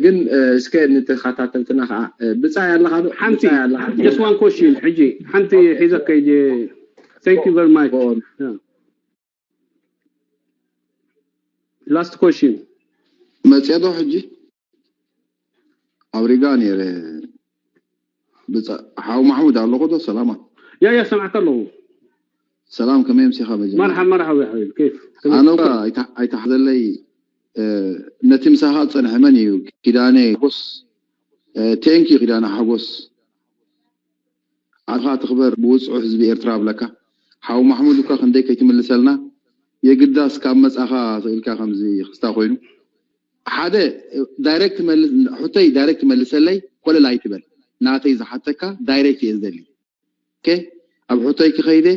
ግን እስከ ንተኸታተልትና ከዓ ብፃይ ኣለካ ዶ? ሓንቲ ብፃይ ኣለካ ዶ? Just one question ሕጂ ሓንቲ ሒዘ ከይደ። Thank you very much. ብኦን። Last question. መፅያ ዶ ሕጂ ኣብ ሪጋ ነይረ። ብፃ- ሓው ማሕሙድ ኣለኹ ዶ? ሰላማት። ያ ያ ሰማዕካ ኣለኹ። ሰላም፣ ከመይ ምሲኻ? መጀመርያ መርሓብ መርሓብ ያ ሓቢብ፣ ኬፍ ከመይ ኣነ ትርከብ? ኣይታ- ኣይተሓዘለይ። እ፣ ነቲ ምሳኻ ዝፀንሐ መን እዩ? ኪዳነ ሓጎስ። ቴንክ ዩ ኪዳነ ሓጎስ። ዓድኻ ትኽበር፣ ብውፅዑ ህዝቢ ኤርትራ ኣብለካ። ሓው ማሕሙድ እኳ ክንደይ ከይትምልሰልና የግዳስ ካብ መፃኻ ስኢልካ ከምዚ ክስታ ኮይኑ ሓደ ዳይሬክት መልስ። ሕቶይ ዳይሬክት መልሰለይ፣ ኮለል ኣይትበል። ናተይ ዝሓተካ ዳይሬክት እየ ዝደሊ። ኦኬ፣ ኣብ ሕቶይ ክኸይደ።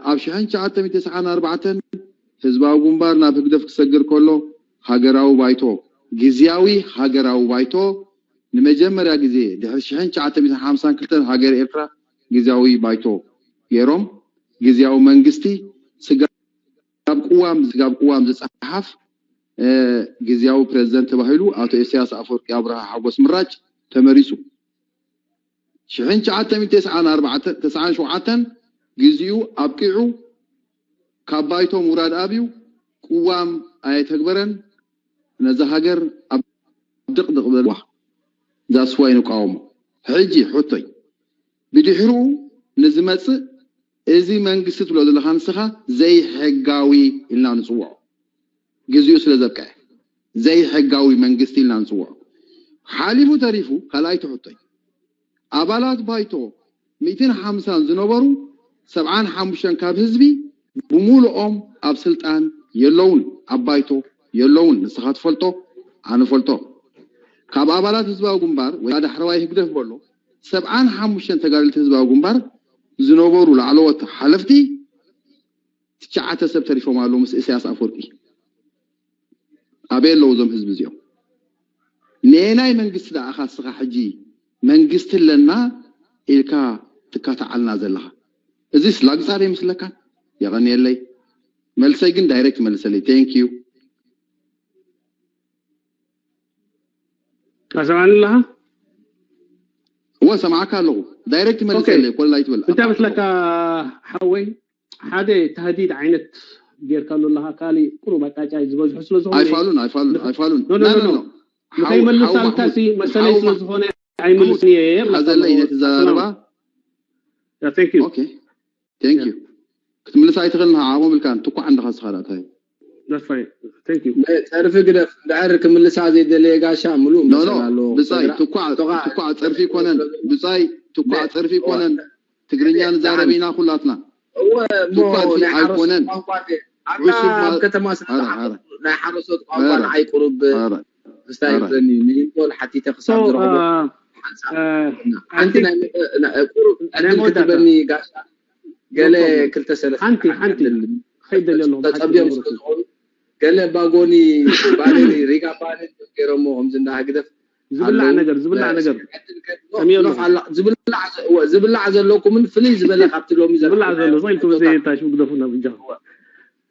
ኣብ ሽሕን ትሽዓተ ሚእትን ተስዓን ኣርባዕተን ህዝባዊ ግንባር ናብ ህግደፍ ክሰግር ከሎ ሃገራዊ ባይቶ፣ ግዝያዊ ሃገራዊ ባይቶ ንመጀመርያ ግዜ ድሕሪ ሽሕን ትሽዓተ ሚእትን ሓምሳን ክልተን ሃገር ኤርትራ ግዝያዊ ባይቶ ገይሮም። ግዝያዊ መንግስቲ ስጋብ ቅዋም ስጋብ ቅዋም ዝፀሓፍ ግዝያዊ ፕሬዝደንት ተባሂሉ ኣቶ ኢሳያስ ኣፈወርቂ ኣብርሃ ሓጎስ ምራጭ ተመሪፁ። ሽሕን ትሽዓተ ሚእትን ተስዓን ኣርባዕተን ተስዓን ሸውዓተን ግዜኡ ኣብቂዑ ካብ ባይቶ ምውራድ ኣብዩ ቅዋም ኣየተግበረን። ነዛ ሃገር ኣብ ድቕድቕ በልዋ። That's why ንቃወሞ። ሕጂ ሕቶይ ብድሕርኡ ንዝመፅእ እዚ መንግስቲ ትብሎ ዘለኻ ንስኻ ዘይሕጋዊ ኢልና ንፅውዖ። ግዜኡ ስለ ዘብቅዐ ዘይሕጋዊ መንግስቲ ኢልና ንፅውዖ። ሓሊፉ ተሪፉ ካልኣይቲ ሕቶይ ኣባላት ባይቶ ሚእትን ሓምሳን ዝነበሩ ሰብዓን ሓሙሽተን ካብ ህዝቢ ብሙሉኦም ኣብ ስልጣን የለውን፣ ኣብ ባይቶ የለውን። ንስኻ ትፈልጦ፣ ኣነ ፈልጦ። ካብ ኣባላት ህዝባዊ ግንባር ወይ ዳሕረዋይ ህግደፍ በሎ ሰብዓን ሓሙሽተን ተጋደልቲ ህዝባዊ ግንባር ዝነበሩ ላዕለዎት ሓለፍቲ ትሽዓተ ሰብ ተሪፎም ኣለዉ ምስ ኢሳያስ ኣፈወርቂ። ኣበይ ኣለዉ እዞም ህዝቢ እዚኦም? ነየናይ መንግስቲ ደኣ ኢኻ እስኻ ሕጂ መንግስቲ ኣለና ኢልካ ትካታዓልና ዘለኻ? እዚስ ላግጻ ዶ ይመስለካ? የቐንየለይ። መልሰይ ግን ዳይሬክት መልሰለይ። Thank you። ትሰምዓኒ ኣለኻ? እወ ሰማዕካ ኣለኹ። ዳይሬክት መልሰለይ። ኮለል ኣይትበል። እንታይ መስለካ ሓወይ፣ ሓደ ታህዲድ ዓይነት ጌርካሉ ኣለኻ። ካሊእ ቁሩብ ኣጫጫይ ዝበዝሑ ስለ ዝኾነ ኣይፋሉን ኣይፋሉን ኣይፋሉን። ኖ፣ ኖ፣ ኖ፣ ኖ። ንኸይመልሳልካ ሲ መሰለይ ስለ ዝኾነ ኣይምልስን እየ። ሓዘለይ ነቲ ዘረባ። Thank you። ኦኬ፣ thank you። ክትምልሳ ኣይትኽእልን ኢኻ፣ ዓቕሞም ኢልካ ትኳዕ እንድኻ ስኻ ዳእታይ። That's fine. Thank you። ጸርፊ ግደፍ። እንድሕር ክምልሳ ዘይደለየ ጋሻ ምሉእ ኖ ኖ መሰል ኣለዎ። ብጻይ ትኳዕ ትኳዕ ጸርፊ ይኮነን። ብጻይ ትኳዕ ጸርፊ ይኮነን። ትግርኛ ንዛረብ ኢና ኩላትና። እወ እሞ ትኳዕ ናይ ሓረስቶት ኣይኮነን። ቋንቋ ድየ? ኣታ ዕሱብ ኣብ ማለት- ከተማ ስለ ኧረ፣ ዝዓበድኩ ኧረ። ናይ ሓረስቶት ቋንቋ ኧረ፣ ንዓይ ቁሩብ ኧረ፣ ክስታይ ኧረ። ይብለኒ እዩ። ሚሊዮን ሓቲተ ክሳብ So, ዝረኽቦ uh, ሓንሳብ uh, ሓንቲ ናይ ቁሩብ ናይ ዕድል መወዳእታ። ክትበኒ ጋሻ ገለ No problem። ክልተ ሰለስተ ሓንቲ፣ ሓንቲ። ዕድል ከይደልየሎም ተጸብዮም ሓንቲ ስለ ዝኾኑ ገለ ባጎኒ ባነሪ ሪጋ ባነሪ ገይሮሞ ከምዚ እንዳ ህግደፍ ዝብላዕ ኣለዉ። ነገር፣ ዝብላዕ ነገር። ዕድል ከ- ጠምዮ ኣለኹ። ኖ፣ ኣላ- ዝብላዕ ዘ- እወ፣ ዝብላዕ ዘለኩም ፍልይ ዝበለ ካብቲ ሎሚ ዝብላዕ ዘሎ ዘለኩም ስቕ ኢልኩም ዘይታሽ ግደፉና ብጃኹም።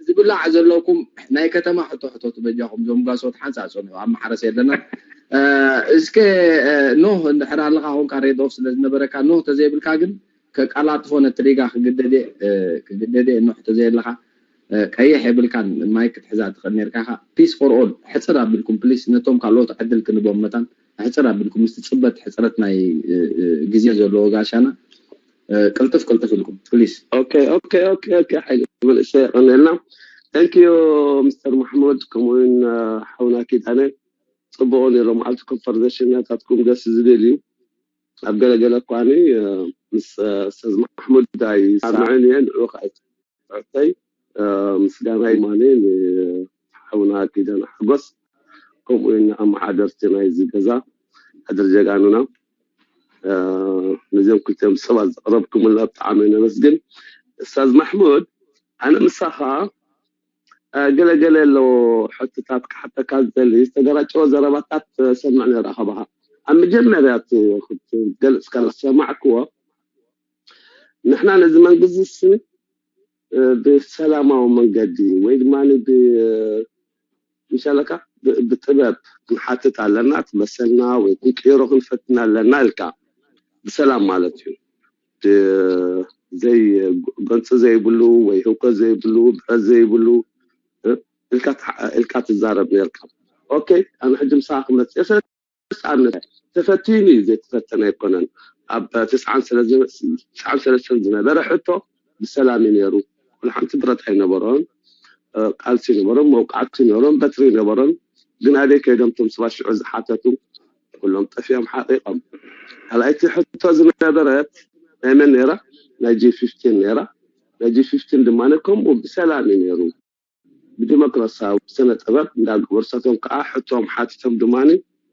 ዝብላዕ ዘለኩም ናይ ከተማ ሕቶ ሕቶቱ በጃኹም ዞም ጋሶት ሓንሳእ ጸንሑ ኣብ ማሕረስ የለና። እስከ ኖህ እንድሕር ኣለኻ ኮንካ ሬድ ኦፍ ስለ ዝነበረካ ኖህ ተዘይብልካ ግን ከቃላጥፎ ነቲ ሪጋ ክግደደ ክግደደ ኖህ ተዘየለኻ ቀይሕ የብልካን ማይክ ክትሕዛ ትኽእል ነርካ ኢኻ። Peace for all ሕፅር ኣቢልኩም ፕሊስ ነቶም ካልኦት ዕድል ክንቦም መታን ሕፅር ኣቢልኩም ምስቲ ፅበት ሕፅረት ናይ ግዜ ዘለዎ ጋሻና ቅልጥፍ ቅልጥፍ ኢልኩም ፕሊስ። ኦኬ ኦኬ ኦኬ ኦኬ ሓይሊ መንእሰይ የቐንየልና። Thank you ሚስተር ማሕሙድ ከምኡውን ሓውና ኪዳነ ጽቡቕ ነይሩ መዓልቲ ኮንቨርሴሽን ናታትኩም ደስ ዝብል እዩ። ኣብ ገለገለ እኳ ምስ ኡስታዝ ማሕሙድ ኣይሰማማዕን እየ ንዕኡ ከኣ ሕቶይ ምስጋናይ ድማ ንሓውና ኪዳነ ሓጎስ ከምኡ እውን ንኣመሓደርቲ ናይዚ ገዛ ሕድሪ ጀጋኑና ነዚኦም ክልቲኦም ሰባት ዘቕረብኩምልና ብጣዕሚ ነመስግን። ኡስታዝ ማሕሙድ ኣነ ምሳኻ ገለ ገለ ኣሎ ሕቶታት ክሓተካ ዝደሊ ዝተገራጨወ ዘረባታት ሰምዕ ነይረ ካባኻ ኣብ መጀመርያ እቲ ክትገልጽ ከለኻ ዝሰማዕክዎ ንሕና ነዚ መንግስቲ ብሰላማዊ መንገዲ ወይ ድማ ምሻለካ ብጥበብ ክንሓትት ኣለና፣ እቲ መሰልና ወይ ክንቅይሮ ክንፈትን ኣለና ኢልካ ብሰላም ማለት እዩ። ዘይ ጎንፂ ዘይብሉ ወይ ህውከት ዘይብሉ ብረት ዘይብሉ ኢልካ ትዛረብ ነርካ። ኦኬ፣ ኣነ ሕጂ ምሳኻ ክመፅእ ነፃነት ተፈቲኑ እዩ፣ ዘይተፈተነ ኣይኮነን። ኣብ ትስዓን ሰለስተን ዝነበረ ሕቶ ብሰላም እዩ ነይሩ። ኩሉ ሓንቲ ብረት ኣይነበሮን፣ ቃልሲ ነበሮም፣ መውቃዕቲ ነበሮም፣ በትሪ ነበሮም። ግን ኣበይ ከይዶም እቶም ሰባት ሽዑ ዝሓተቱ? ኩሎም ጠፊኦም ሓቂቆም። ካልኣይቲ ሕቶ ዝነበረት ናይ መን ነይራ? ናይ ጂ ፊፍቲን ነይራ። ናይ ጂ ፊፍቲን ድማ ከምኡ ብሰላም እዩ ነይሩ። ብዲሞክራሲያዊ ስነ ጥበብ እንዳገበሩ፣ ንሳቶም ከዓ ሕቶም ሓቲቶም ድማ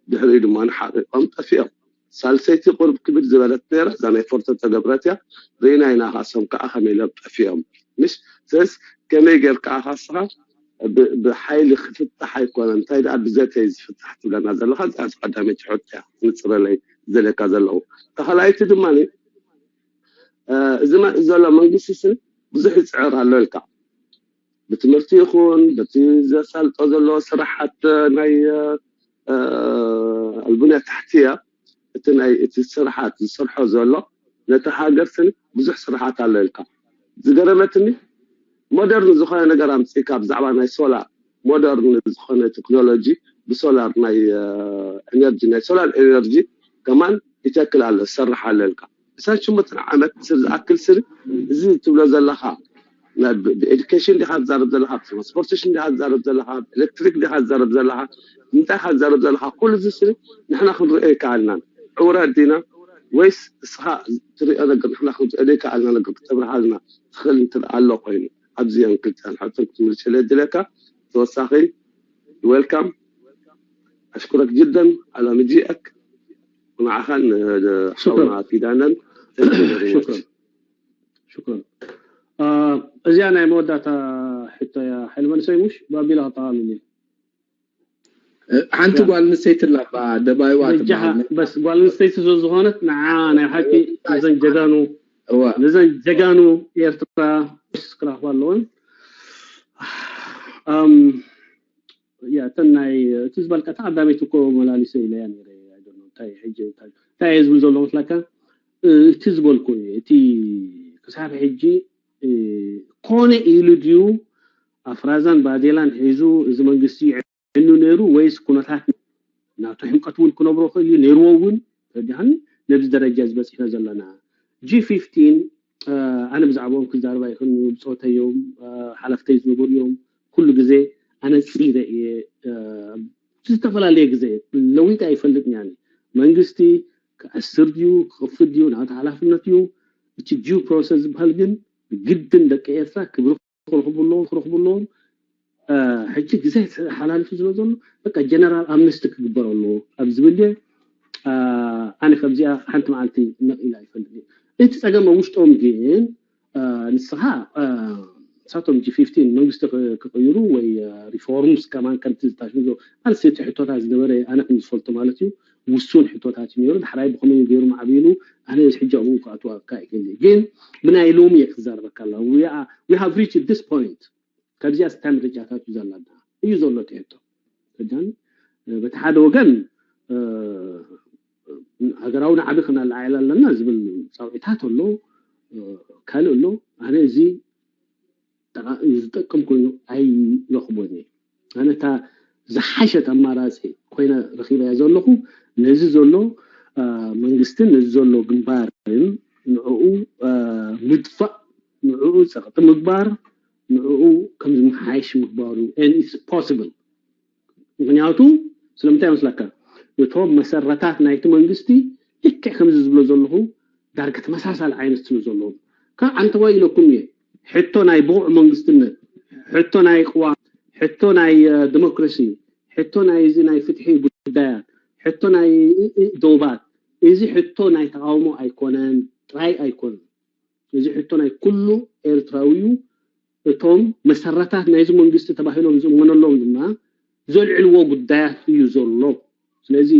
ድሕሪኡ ድማ ሓቂቆም ጠፊኦም። ሳልሰይቲ ቁሩብ ክብድ ዝበለት ነይራ፣ እዛ ናይ ፎርቶ ተገብረት እያ። ርኢና ኢና፣ ካሶም ከዓ ከመይ ኢሎም ጠፊኦም። ምሽ ስለዚ ከመይ ጌርካ ካስኻ ብሓይሊ ክፍታሕ ኣይኮነን፣ እንታይ ደኣ ብዘተይ ዝፍታሕ ትብለና ዘለኻ። እዚኣ ቀዳመይቲ ሕቶ እያ ንፅረለይ ዘለካ ዘለኹ። ተኻላይቲ ድማ እዚ ዘሎ መንግስቲ ስ ብዙሕ ይፅዕር ኣሎ ኢልካ፣ ብትምህርቲ ይኹን በቲ ዘሳልጦ ዘሎ ስራሓት ናይ ኣልቡንያ ታሕትያ፣ እቲ ናይ እቲ ስራሓት ዝሰርሖ ዘሎ ነቲ ሃገር ስኒ ብዙሕ ስራሓት ኣሎ ኢልካ። ዝገረመትኒ ሞደርን ዝኾነ ነገር ኣምፅእካ ብዛዕባ ናይ ሶላር፣ ሞደርን ዝኾነ ቴክኖሎጂ ብሶላር ናይ ኤነርጂ፣ ናይ ሶላር ኤነርጂ ከማን ይተክል ኣሎ፣ ዝሰርሕ ኣሎ ኢልካ። ዕስራን ሸሞንተን ዓመት ዝኣክል ስኒ እዚ ትብሎ ዘለኻ ብኤዱኬሽን ዲኻ ትዛረብ ዘለኻ፣ ብትራንስፖርቴሽን ዲኻ ትዛረብ ዘለኻ፣ ብኤሌክትሪክ ዲኻ ትዛረብ ዘለኻ፣ እንታይ ኢኻ ትዛረብ ዘለኻ? ኩሉ እዚ ስኒ ንሕና ክንሪኦ ይከኣልናን። ዕውራት ዲና ወይስ እስኻ ትሪኦ ነገር ንሕና ክንሪኦ ዘይከኣልና ነገር ክተብርሃልና ትኽእል እንተ ኣሎ ኮይኑ? ኣብዚ እየን ክልቲኣን ሕቶን ክትምልሰለይ ድለካ። ተወሳኺ ዌልካም። ኣሽኩረክ ጅደን ዓላ ምጂእክ። ንዓኻን ሓውና ኪዳነን። ሽክረን። ሽክረን። እዚኣ ናይ መወዳእታ ሕቶ እያ። ሓይለ መንሰይ ሙሽ ባቢላ ክጠቓልል እዩ። ሓንቲ ጓል ኣንስተይቲ ኣላ ደባይዋ ትበሃል። በስ ጓል ኣንስተይቲ ስለዝኾነት ንዓ ናይ ሓቂ ነዘን ጀጋኑ ነዘን ጀጋኑ ኤርትራ ክረኽባ ኣለወን። ያ እተን ናይ እቲ ዝበልካ እታ ቀዳመይቲ እኮ መላሊሰ ኢለያ ነይረ። እንታይ ሕጂ እንታይ እየ ዝብል ዘሎ መስለካ? እቲ ዝበልኩ እዩ። እቲ ክሳብ ሕጂ ኮነ ኢሉ ድዩ ኣፍራዛን ባዴላን ሒዙ እዚ መንግስቲ ይዕኑ ነይሩ ወይስ ኩነታት ናቱ ሕምቀት እውን ክነብሮ ክእል እዩ ነይርዎ እውን ተዲሃኒ ነብዚ ደረጃ ዝበፂሕና ዘለና ጂ ፊፍቲን ኣነ ብዛዕባኦም ክዛረብ ኣይኽእልን እዩ። ብፆተይ እዮም፣ ሓለፍተይ ዝነበሩ እዮም። ኩሉ ግዜ ኣነፂረ እየ። ዝተፈላለየ ግዜ ለዊጠ ኣይፈልጥን እየ። መንግስቲ ክኣስር ድዩ ክኸፍት ድዩ ናቱ ሓላፍነት እዩ። እቲ ዲዩ ፕሮሰስ ዝበሃል ግን ግድን ደቂ ኤርትራ ክብሪ ክረኽቡ ኣለዎም ክረኽቡ ኣለዎም። ሕጂ ግዜ ሓላሊፉ ስለ ዘሎ በቃ ጀነራል ኣምነስቲ ክግበር ኣለዎ ኣብ ዝብል እየ። ኣነ ከምዚኣ ሓንቲ መዓልቲ ነቒለ ኣይፈልጥ እየ። እቲ ፀገም ኣብ ውሽጦም ግን ንስኻ ንሳቶም ጂ ፊፍቲን መንግስቲ ክቕይሩ ወይ ሪፎርምስ ከማን ከምቲ ዝታሽሙ ማለት እቲ ሕቶታት ዝነበረ ኣነ ከም ዝፈልጦ ማለት እዩ ውሱን ሕቶታት እዩ ነይሩ። ዳሕራይ ብኸመይ ገይሩ ማዕቢሉ ኣነ እዚ ሕጂ ኣብኡ ክኣትወካ ይክእል ግን ብናይ ሎሚ እየ ክዛረበካ ኣላ። We have reached this point። ካብዚኣ ስታይ ምርጫታት እዩ ዘላና እዩ ዘሎ ትሕቶ። በቲ ሓደ ወገን ሃገራዊ ናዕቢ ክነለዓዕል ኣለና ዝብል ፃውዒታት ኣሎ፣ ካልእ ኣሎ። ኣነ እዚ ዝጠቅም ኮይኑ ኣይረኽቦን እየ። ኣነ እታ ዝሓሸት ኣማራፂ ኮይነ ረኺበያ ዘለኹ ነዚ ዘሎ መንግስትን ነዚ ዘሎ ግንባርን ንዕኡ ምጥፋእ፣ ንዕኡ ፀቕጢ ምግባር፣ ንዕኡ ከም ዝመሓየሽ ምግባሩ and it's possible። ምክንያቱ ስለምንታይ መስለካ? እቶም መሰረታት ናይቲ መንግስቲ ልክዕ ከምዚ ዝብሎ ዘለኹ ዳርጋ ተመሳሳሊ ዓይነት ስለ ዘለዎም ካብ ዓንተዋ ኢለኩም እየ። ሕቶ ናይ ብቑዕ መንግስትነት፣ ሕቶ ናይ ቅዋም፣ ሕቶ ናይ ዲሞክራሲ፣ ሕቶ ናይ እዚ ናይ ፍትሒ ጉዳያት፣ ሕቶ ናይ ዶባት፣ እዚ ሕቶ ናይ ተቃውሞ ኣይኮነን፣ ጥራይ ኣይኮነን። እዚ ሕቶ ናይ ኩሉ ኤርትራዊ እዩ። እቶም መሰረታት ናይዚ መንግስቲ ተባሂሎም ዝእመነሎም ድማ ዘልዕልዎ ጉዳያት እዩ ዘሎ። ስለዚ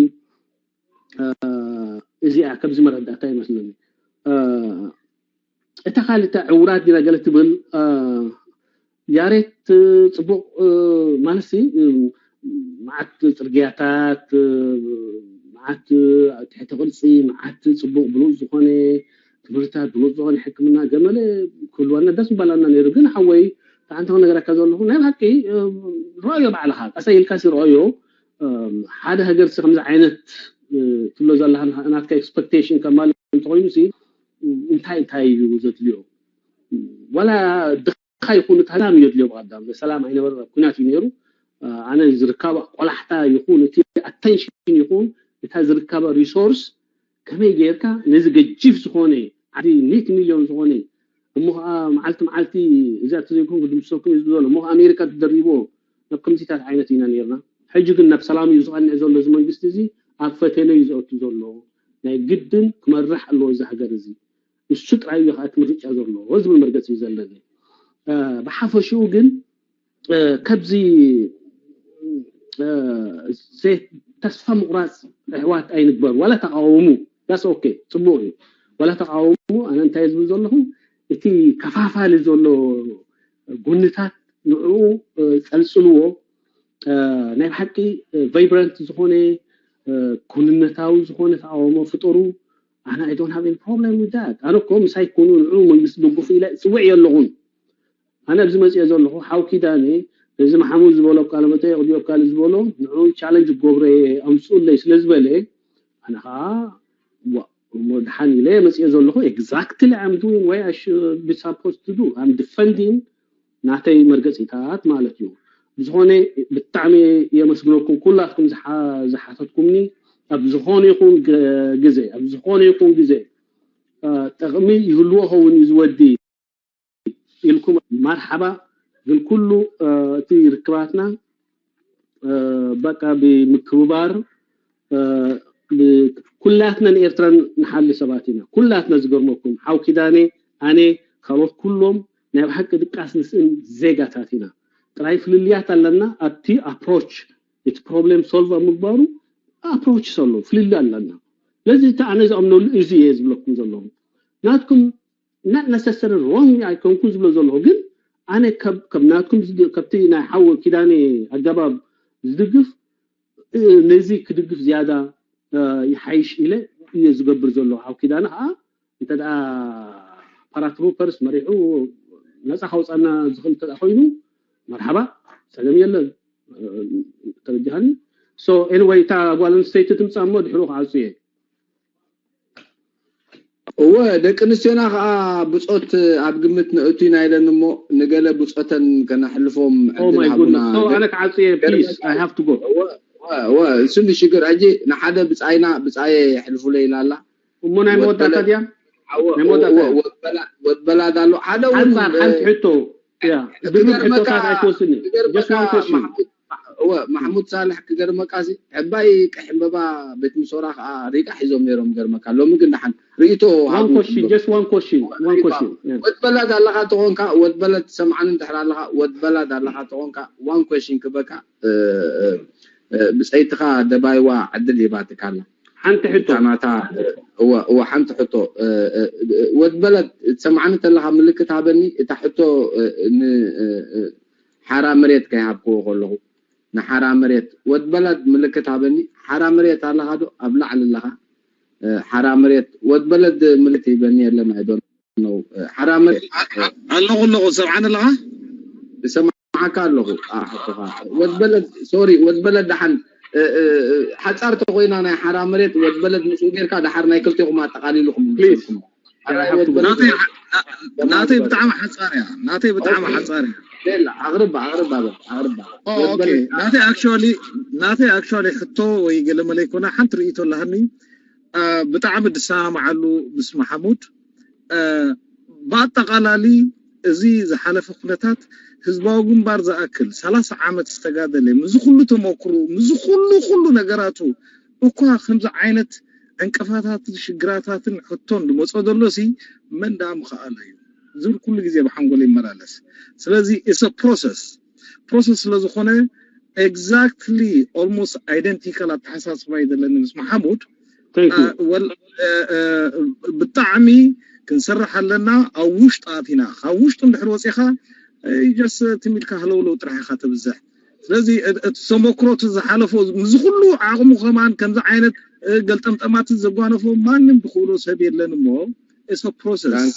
እዚኣ ከምዚ መረዳእታ ይመስለኒ። እታ ካልእታ ዕውራት ዲና ገለ ትብል ያሬት ጽቡቕ ማለት መዓት ጽርግያታት፣ መዓት ትሕቲ ቅርጺ፣ መዓት ጽቡቕ ብሉጽ ዝኾነ ትምህርታት፣ ብሉጽ ዝኾነ ሕክምና ገመለ ክህልወና ደስ ምባላና ነይሩ። ግን ሓወይ፣ ሓንቲ ክነገረካ ዘለኹ ናይ ብሓቂ፣ እ፣ ረኣዮ ባዕልኻ፣ ቀሰ ኢልካ ሲ ረኣዮ። እ፣ ሓደ ሃገር ሲ ከምዚ ዓይነት፣ እ፣ ትብሎ ዘለኻ ናትካ ኤክስፐክቴሽን ከማልእ እንተኾይኑ ሲ እንታይ እንታይ እዩ ዘድልዮ? ዋላ ድኻ ይኹን እቲ ሰላም እዩ ዘድልዮ። ብቐዳም ሰላም ኣይነበረ ኩናት እዩ ነይሩ። እ፣ ኣነ ዝርከባ ቆላሕታ ይኹን እቲ ኣቴንሽን ይኹን እታ ዝርከባ ሪሶርስ ከመይ ጌርካ ነዚ ገጂፍ ዝኾነ ዓዲ ሚእቲ ሚልዮን ዝኾነ እሞ ኸዓ መዓልቲ መዓልቲ እዚኣ ተዘይኮን ክድምሰኩም እዩ ዝብሎ እሞ ኸዓ ኣሜሪካ ትደሪቦ ናብ ከምዚታት ዓይነት ኢና ነርና። ሕጂ ግን ናብ ሰላም እዩ ዝቐንዕ ዘሎ እዚ መንግስቲ እዚ ኣብ ፈተነ እዩ ዘእቱ ዘሎ። ናይ ግድን ክመራሕ ኣለዎ እዚ ሃገር እዚ። እሱ ጥራይ እዩ ከዓ እቲ ምርጫ ዘለዎ ዝብል መርገፂ እዩ ዘለኒ። እ፣ ብሓፈሽኡ ግን እ፣ ካብዚ እ፣ ዘይ- ተስፋ ምቑራፅ ኣሕዋት ኣይንግበር። ዋላ ተቃወሙ፣ that's okay፣ ፅቡቅ እዩ። ዋላ ተቃወሙ። ኣነ እንታይ ዝብል ዘለኹ እቲ ከፋፋሊ ዘሎ ጎንታት ንዕኡ እ፣ ፀልፅልዎ። እ፣ ናይ ብሓቂ ቫይብራንት ዝኾነ እ፣ ኩንነታዊ ዝኾነ ተቃውሞ ፍጠሩ። ኣነ I don't have any problem with that። ኣነ እኮ ምሳይ ኩኑ ንዑ መንግስቲ ድጉፉ ኢለ ፅውዕ የለኹን። ኣነ ኣብዚ መፅኦ ዘለኹ ሓው ኪዳነ እዚ መሓሙድ ዝበሎ ቃለ መጠይቅ ድዮ ካል ዝበሎ ንዑ ቻለንጅ ገብረ ኣምፅኡለይ ስለ ዝበለ ኣነ ከዓ ዋ እሞ ድሓን ኢለ መፅኦ ዘለኹ። Exactly I'm doing what I should be supposed to do. I'm defending ናተይ መርገፂታት ማለት እዩ። ብዝኾነ ብጣዕሚ የመስግነኩም ኩላትኩም ዝሓ- ዝሓተትኩምኒ ኣብ ዝኾነ ይኹን ገ- ግዜ ኣብ ዝኾነ ይኹን ግዜ እ፣ ጥቕሚ ይህልዎ ኸውን እዩ ዝወዲ ኢልኩም መርሓባ። ግን ኩሉ እ፣ እቲ ርክባትና እ፣ በቃ ብምክብባር እ፣ ብ- ኩላትና ንኤርትራ ንሓሊ ሰባት ኢና። ኩላትና ዝገርመኩም ሓው ኪዳነ ኣነ ካልኦት ኩሎም ናይ ብሓቂ ድቃስ ንስእን ዜጋታት ኢና። ጥራይ ፍልልያት ኣለና ኣብቲ ኣፕሮች እቲ ፕሮብሌም ሶልቭ ኣብ ምግባሩ ኣፕሮች ኣሎ ፍልልይ ኣለና። ስለዚ እቲ ኣነ ዝኣምነሉ እዚ እየ ዝብለኩም ዘለኹ። ናትኩም not necessary wrong ኣይኮንኩ ዝብሎ ዘለኹ ግን ኣነ ከብ- ከብ ናትኩም ዝድ- ከብቲ ናይ ሓው ኪዳነ ኣገባብ ዝድግፍ እ፣ ነዚ ክድግፍ ዝያዳ እ፣ ይሓይሽ ኢለ እየ ዝገብር ዘለኹ። ሓው ኪዳነ ከዓ እንተ ደኣ ፓራትሩፐርስ መሪሑ ነፃ ካውፃና ዝኽእል እንተ ደኣ ኮይኑ መርሓባ ጸገም የለን። እ፣ ተረዲኻኒ? So anyway እታ ጓል ኣንስተይቲ ትምፃ እሞ ድሕሩ ክዓፁ እየ። እወ ደቂ ኣንስትዮና ከዓ ብፆት ኣብ ግምት ነእቱ ኢና ኢለን እሞ ንገለ ብፆተን ከነሕልፎም Oh ዕድል my ሃቡና። goodness. So ኣነ ክዓፁ እየ please. I have to go. እወ እወ እወ እሱ ሽግር ሕጂ ንሓደ ብፃይና ብፃየ የሕልፉለ ኢላ ኣላ። እሞ ናይ መወዳእታ ድያ? እወ ናይ መወዳእታ እወ ወድበላ- ወድበላ ዳሎ ሓደ እውን ሓንፃር ሓንቲ ሕቶ ያ ድርብ ክገርመካ- ሕቶታት ኣይትወስድኒ። Just ክገርመካ one question. ማሕሙድ- እወ ማሕሙድ ሳልሕ ክገርመካ ሲ ዕባይ ቀሕ ዕምበባ ቤት ምሶራ ከዓ ሪቃ ሒዞም ነይሮም ገርመካ ሎሚ ግን ደሓን ርእቶ One question, just one question, one question. Yeah. ወድበላድ ኣለኻ ተኾንካ ወድበለድ ሰምዓኒ እንድሕር ኣለኻ ወድበላድ ኣለኻ ተኾንካ one question ክበካ እ፣ እ፣ እ፣ ብፀይትኻ ደባይዋ ዕድል ሂባትካ ኣላ ሓንቲ ሕቶ እታ ናታ እወ እወ ሓንቲ ሕቶ እ፣ እ፣ እ፣ ወድበለድ ትሰምዓኒ ተለኻ ምልክት ሃበኒ እታ ሕቶ እ፣ ን እ፣ እ፣ ሓራ መሬት ከይሃብክዎ ከለኹ ንሓራ መሬት ወድበለድ ምልክት ሃበኒ ሓራ መሬት ኣለኻ ዶ ኣብ ላዕሊ ኣለኻ እ፣ ሓራ መሬት ወድበለድ ምልክት ሂበኒ የለን ኣይዶ ነው ሓራ መሬት ኣለኹ ኣለኹ ሰምዓኒ ኣለኻ ዝሰማዓካ ኣለኹ ኣሕቶኻ ወድበለድ ሶሪ ወድበለድ ደሓን እ፣ እ፣ እ፣ ሓፃር ተኮይና ናይ ሓራ መሬት ወድበለድ ምስኡ ጌርካ ደሓር ናይ ክልቴኹም ኣጠቃሊልኩም Please. ዝሰልኩም I have to go. ናተይ ናተይ ብጣዕሚ ሓፃር እያ ናተይ ብጣዕሚ ሓፃር እያ ሌላ ኣቅርባ ኣቅርባ በል ኣቅርባ ኦ፣ ኦኬ ናተይ actually ናተይ actually ሕቶ ወይ ገለ መለ ይኮና ሓንቲ ርእይቶ ኣለሃኒ አ፣ ብጣዕሚ ድሰማምዓሉ ምስ ማሓሙድ አ፣ ብኣጠቃላሊ እዚ ዝሓለፈ ኩነታት ህዝባዊ ግንባር ዝኣክል ሰላሳ ዓመት ዝተጋደለ ምዚ ኩሉ ተመክሩ ምዚ ኩሉ ኩሉ ነገራቱ እኳ ከምዚ ዓይነት ዕንቅፋታትን ሽግራታትን ሕቶን ዝመፆ ዘሎ ሲ መን ደኣ ምኸኣሎ እዩ ዝብል ኩሉ ግዜ ብሓንጎል ይመላለስ ስለዚ it's a process process ስለ ዝኾነ exactly almost identical ኣተሓሳስባ እዩ ዘለኒ ምስ መሓሙድ Thank you. ወል- እ፣ እ፣ ብጣዕሚ ክንሰርሕ ኣለና ኣብ ውሽጢ ኣቲና ካብ ውሽጢ እንድሕር ወፂኻ ጀስ ትሚልካ ህለውለው ጥራሕ ኢኻ ተብዝሕ ስለዚ እቲ ተመክሮ እቲ ዝሓለፎ፣ ምስዚ ኩሉ ዓቕሙ ከማን ከምዚ ዓይነት ገልጠምጠማት ዘጓነፎ ማንም ዝኽእሎ ሰብ የለን። እሞ it's a process።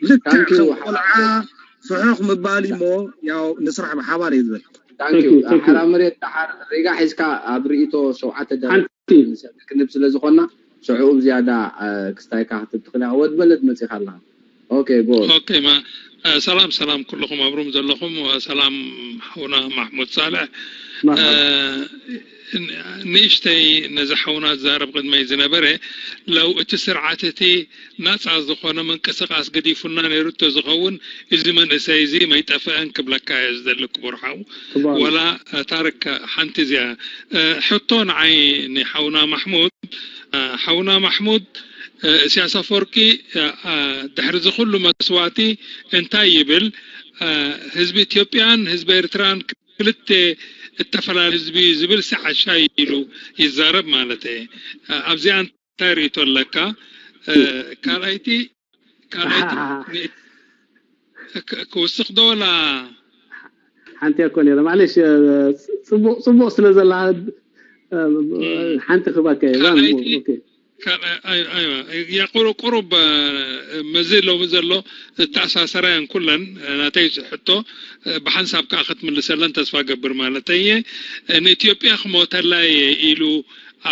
ልክዕ ከም ቆልዓ ፍሕኽ ምባል እሞ ያው ንስራሕ ብሓባር እዩ ዝብል። ሓራ መሬት ደሓር ሪጋ ሒዝካ ኣብ ርእይቶ ሸውዓተ ደቂቕ ክንብ ስለ ዝኾና ሽዑ ብዝያዳ ክስታይካ ክትብ ትኽእል ኢኻ። ወድ በለድ መጺኻ ኣለኻ። ኦኬ ጎ ኦኬ ማ ሰላም ሰላም ኩልኹም ኣብሩም ዘለኹም ሰላም ሓውና ማሕሙድ ሳልሕ። ንእሽተይ ነዚ ሓውና ዝዛረብ ቅድመይ ዝነበረ ለው እቲ ስርዓት እቲ ናፃ ዝኾነ ምንቅስቃስ ገዲፉና ነይሩ እንተዝኸውን እዚ መንእሰይ እዚ መይጠፍአን ክብለካ እየ ዝደሊ ክቡር ሓው። ወላ ታርክ ሓንቲ እዚኣ ሕቶ ንዓይ ንሓውና ማሕሙድ ሓውና ማሕሙድ ኢሳያስ ኣፈወርቂ ድሕሪ እዚ ኩሉ መስዋእቲ እንታይ ይብል? ህዝቢ ኢትዮጵያን ህዝቢ ኤርትራን ክልተ እተፈላለየ ህዝቢ ዝብል ሲ ሓሻይ ኢሉ ይዛረብ ማለት እየ። ኣብዚኣ እንታይ ርእይቶ ኣለካ? ካልኣይቲ ካልኣይቲ ክውስኽ ዶ ወላ ሓንቲ እኮ ነይረ ማለሽ ጽቡቕ ጽቡቕ ስለ ዘላ ሓንቲ ክባካ ቁሩብ መዚ ሎሚ ዘሎ ዝተኣሳሰራ እየን ኩለን ናተይ ሕቶ ብሓንሳብ ከዓ ክትምልሰለን ተስፋ ገብር ማለት እየ። ንኢትዮጵያ ክሞተላ እየ ኢሉ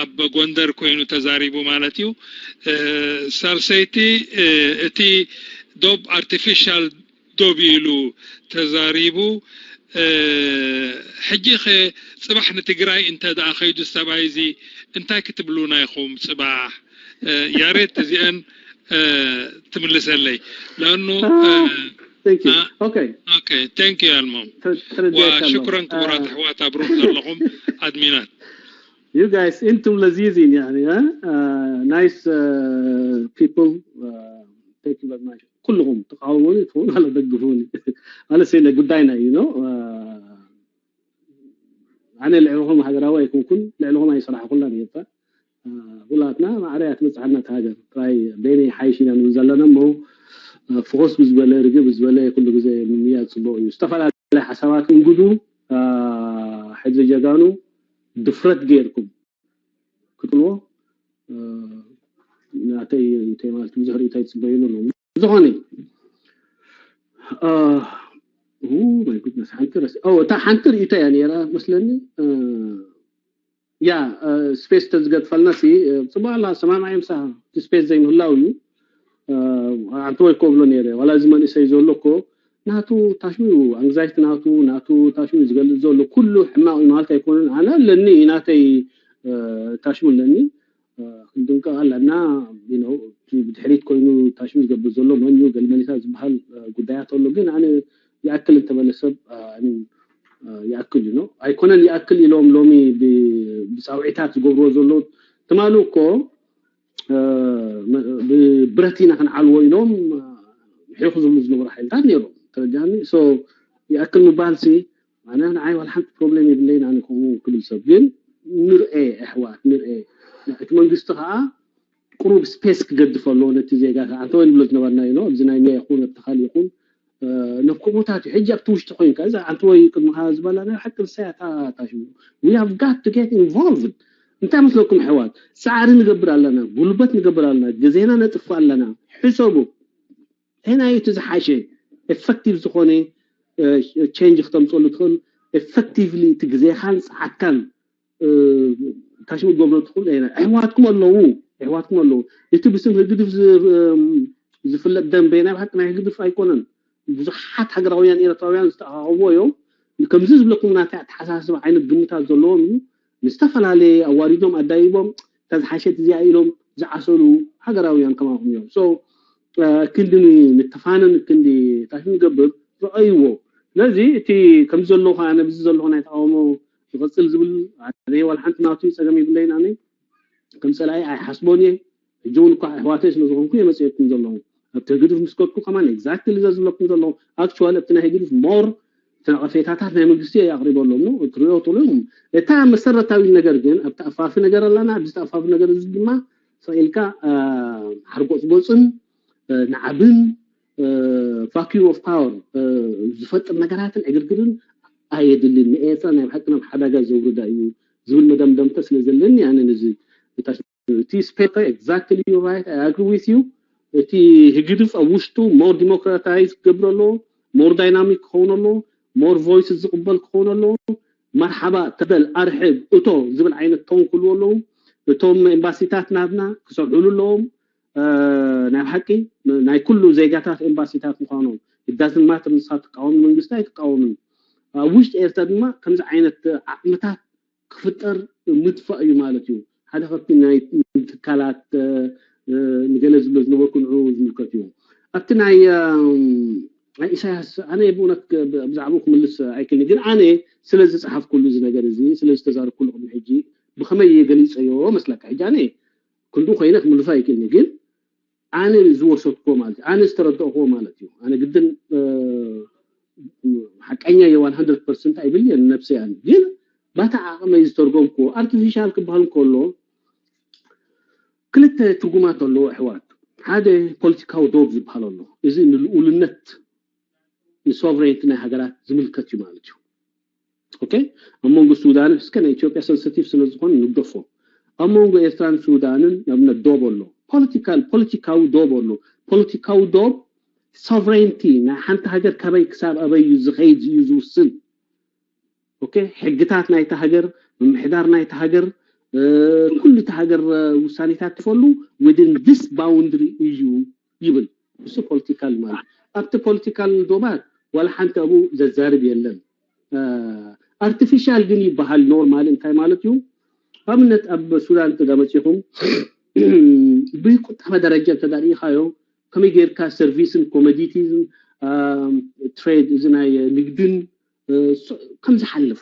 ኣብ ጎንደር ኮይኑ ተዛሪቡ ማለት እዩ። ሳልሰይቲ እቲ ዶብ ኣርቲፊሻል ዶብ ኢሉ ተዛሪቡ። ሕጂ ኸ ፅባሕ ንትግራይ እንተ ደኣ ኸይዱ ሰብኣይ እዚ እንታይ ክትብሉና ኢኹም ፅባሕ? ያሬት እዚአን ትምልሰለይ ለእኑ ኦኬ ቴንክ ዩ ኣልሞ ወሽኩረን ክቡራት ኣሕዋት ኣብሩም ዘለኹም ኣድሚናት You guys انتم لذيذين يعني ها uh, nice uh, people uh, thank you very much ኩልኹም ተቃወሙኒ ትኾኑ ኣለ ደግፉኒ ኣነ ሴለ ጉዳይና እዩ ነው ኣነ ልዕልኹም ሃገራዊ ኣይኮንኩን ልዕልኹም ኣይሰራሕኩላን እየታ ሁላትና ማዕረ እያ ትበፅሓና እቲ ሃገር ጥራይ በይነይ ሓይሽ ኢና ንብል ዘለና እሞ ፍኾስ ብዝበለ ርግእ ብዝበለ ኩሉ ግዜ ምምያዝ ፅቡቅ እዩ ዝተፈላለዩ ሓሳባት እንጉዱ ሕድሪ ጀጋኑ ድፍረት ገይርኩም ክትብልዎ ናተይ እንታይ ማለት ብዙሕ ርእይቶ ኣይፅበይሉ ነው ዝኾነ my goodness ሓንቲ ረስ እታ ሓንቲ ርእይቶ እያ ነይራ መስለኒ ያ ስፔስ ተዝገድፈልና ሲ ፅቡቅ ኣላ ሰማማዕ ምሳ ስፔስ ዘይምህላው እዩ ኣንተ ወይ ኮብሎ ነይረ ዋላ እዚ መንእሰይ ዘሎ እኮ ናቱ ታሽሙ እዩ ኣንግዛይቲ ናቱ ናቱ ታሽሙ እዩ ዝገልፅ ዘሎ ኩሉ ሕማቅ እዩ ማለት ኣይኮነን ኣነ ኣለኒ ናተይ ታሽሙ ኣለኒ ክንድንቀቅ ኣለና ብድሕሪት ኮይኑ ታሽሙ ዝገብር ዘሎ መን እዩ ገልመሊሳ ዝበሃል ጉዳያት ኣሎ ግን ኣነ ይኣክል እንተበለ ሰብ ይኣክል እዩ ኣይኮነን ይኣክል ኢሎም ሎሚ ብፃውዒታት ዝገብርዎ ዘለዉ ትማሉ እኮ ብብረት ኢና ክንዓልዎ ኢሎም ሒኹ ዝብሉ ዝነበሩ ሓይልታት ነይሮም ተረጃኒ ይኣክል ምባል ሲ ኣነ ንዓይ ዋላ ሓንቲ ፕሮብሌም የብለይን ኣነ ከምኡ ክብል ሰብ ግን ንርኤ ኣሕዋት ንርኤ እቲ መንግስቲ ከዓ ቁሩብ ስፔስ ክገድፍ ኣለዎ ነቲ ዜጋ ኣንተ ወይ ንብሎ ዝነበርና እዩ ኣብዚ ናይ ሚያ ይኹን ኣብቲ ካልእ ይኹን ነብ ከምኡታት እዩ ሕጂ ኣብቲ ውሽጢ ኮይንካ እዛ ኣንተ ወይ ቅድምኻ ዝበላ ናይ ሓቂ ንሳያ ታታሽ we have got to get involved እንታይ መስለኩም ኣሕዋት ፃዕሪ ንገብር ኣለና ጉልበት ንገብር ኣለና ግዜና ነጥፍ ኣለና ሕሰቡ እንታይ እዩ እቲ ዝሓሸ ኤፈክቲቭ ዝኾነ ቼንጅ ክተምፀሉ ትኽእል ኤፈክቲቭሊ እቲ ግዜኻን ፀዓትካን ታሽሙ ገብሮ ትኽእሉ ኢና ኣሕዋትኩም ኣለዉ ኣሕዋትኩም ኣለዉ እቲ ብስም ህግድፍ ዝፍለጥ ደንበ ናይ ብሓቂ ናይ ህግድፍ ኣይኮነን ብዙሓት ሃገራውያን ኤርትራውያን ዝተኣኻኸብዎ እዮም ከምዚ ዝብለኩም ናተይ ኣተሓሳስባ ዓይነት ግምታት ዘለዎም እዩ ንዝተፈላለየ ኣዋሪዶም ኣዳይቦም እታ ዝሓሸት እዚኣ ኢሎም ዝዓሰሉ ሃገራውያን ከማኹም እዮም ክንዲ ንተፋነን ክንዲ ታሽ ንገብር ረኣይዎ ስለዚ እቲ ከምዚ ዘለኹ ኣነ ብዚ ዘለኹ ናይ ተቃውሞ ይቐፅል ዝብል ኣነ ዋላ ሓንቲ ናቱ ፀገም ይብለይን ኣነ ከም ፀላኢ ኣይሓስቦን እየ ሕጂ እውን እኳ ኣሕዋተይ ስለ ዝኾንኩ እየ መፅኤኩም ዘለኹ ኣብቲ ህግድፍ ምስ ከድኩ ከማን ኤግዛክትሊ እዛ ዝብለኩም ዘለኹ ኣክቹዋሊ ኣብቲ ናይ ህግድፍ ሞር እቲ ነቐፌታታት ናይ መንግስቲ እየ ኣቕሪበሎም ነው ትሪኦ ትብሎም እታ መሰረታዊ ነገር ግን ኣብቲ ኣፋፊ ነገር ኣለና ኣብዚ ኣፋፊ ነገር እዚ ድማ ስቕ ኢልካ ሓርጎፅጎፅን ንዓብን ቫኪዩም ኦፍ ፓወር ዝፈጥር ነገራትን ዕግርግርን ኣየድልን፣ ንኤርትራ ናይ ብሓቂ ናብ ሓደጋ ዘውርዳ እዩ ዝብል መደምደምታ ስለ ዘለኒ ኣነ ነዚ እቲ ስፔ exactly right, I agree with you። እቲ ህግድፍ ኣብ ውሽጡ more democratize ክገብር ኣለዎ፣ more dynamic ክኸውን ኣለዎ፣ more voices ዝቕበል ክኸውን ኣለዎ። መርሓባ ተበል ኣርሕብ እቶ ዝብል ዓይነት ቶን ክህልዎ ኣለዎ። እቶም ኤምባሲታት ናትና ክሰርሕሉ ኣለዎም። ናይ ብሓቂ ናይ ኩሉ ዜጋታት ኤምባሲታት ምዃኖም it doesn't matter። ንስኻ ትቃወም መንግስቲ ኣይትቃወምን፣ ኣብ ውሽጢ ኤርትራ ድማ ከምዚ ዓይነት ዓቕምታት ክፍጠር ምጥፋእ እዩ ማለት እዩ። ሓደ ካብቲ ናይ ትካላት ንገለ ዝብሎ ዝነበርኩ ንዑ ዝምልከት እዩ። ኣብቲ ናይ ናይ ኢሳያስ ኣነ ብእውነት ብዛዕባኡ ክምልስ ኣይክእልን፣ ግን ኣነ ስለ ዝፀሓፍኩሉ እዚ ነገር እዚ ስለ ዝተዛረብኩሉ ቅድሚ ሕጂ ብኸመይ ገሊፀዮ መስለካ? ሕጂ ኣነ ክንዱ ኮይነ ክምልሶ ኣይክእልን፣ ግን ኣነ ዝወሰድኩዎ ማለት እዩ፣ ኣነ ዝተረዳእኩዎ ማለት እዩ። ኣነ ግድን ሓቀኛ የ one hundred percent ኣይብል እየ ንነብሰይ ኣነ፣ ግን ባታ ዓቕመይ ዝተርጎምኩዎ ኣርቲፊሻል ክበሃል ከሎ ክልተ ትርጉማት ኣለዎ ኣሕዋት። ሓደ ፖለቲካዊ ዶብ ዝበሃል ኣሎ። እዚ ንልኡልነት ንሶቨሬንቲ ናይ ሃገራት ዝምልከት እዩ ማለት እዩ። ኦኬ፣ ኣብ መንጎ ሱዳን እስከ ናይ ኢትዮጵያ ሰንሰቲቭ ስለ ዝኾነ ንግደፎ። ኣብ መንጎ ኤርትራን ሱዳንን ንኣብነት ዶብ ኣሎ። ፖለቲካል ፖለቲካዊ ዶብ ኣሎ። ፖለቲካዊ ዶብ ሶቨሬንቲ ናይ ሓንቲ ሃገር ካበይ ክሳብ ኣበይ እዩ ዝኸይድ እዩ ዝውስን። ኦኬ፣ ሕግታት ናይታ ሃገር፣ ምምሕዳር ናይታ ሃገር፣ ኩሉ እቲ ሃገር ውሳኔታት ትፈሉ within this boundary እዩ ይብል። እሱ ፖለቲካል ማለት ኣብቲ ፖለቲካል ዶባት ዋላ ሓንቲ ኣብኡ ዘዛርብ የለን። ኣርቲፊሻል ግን ይበሃል። ኖርማል እንታይ ማለት እዩ? ኣብነት ኣብ ሱዳን እንተ መፂኹም ብቁጠባ ደረጃ እንተ ርኢኻዮ ከመይ ጌርካ ሰርቪስን ኮሞዲቲስን ትሬድ እዚ ናይ ንግድን ከም ዝሓልፍ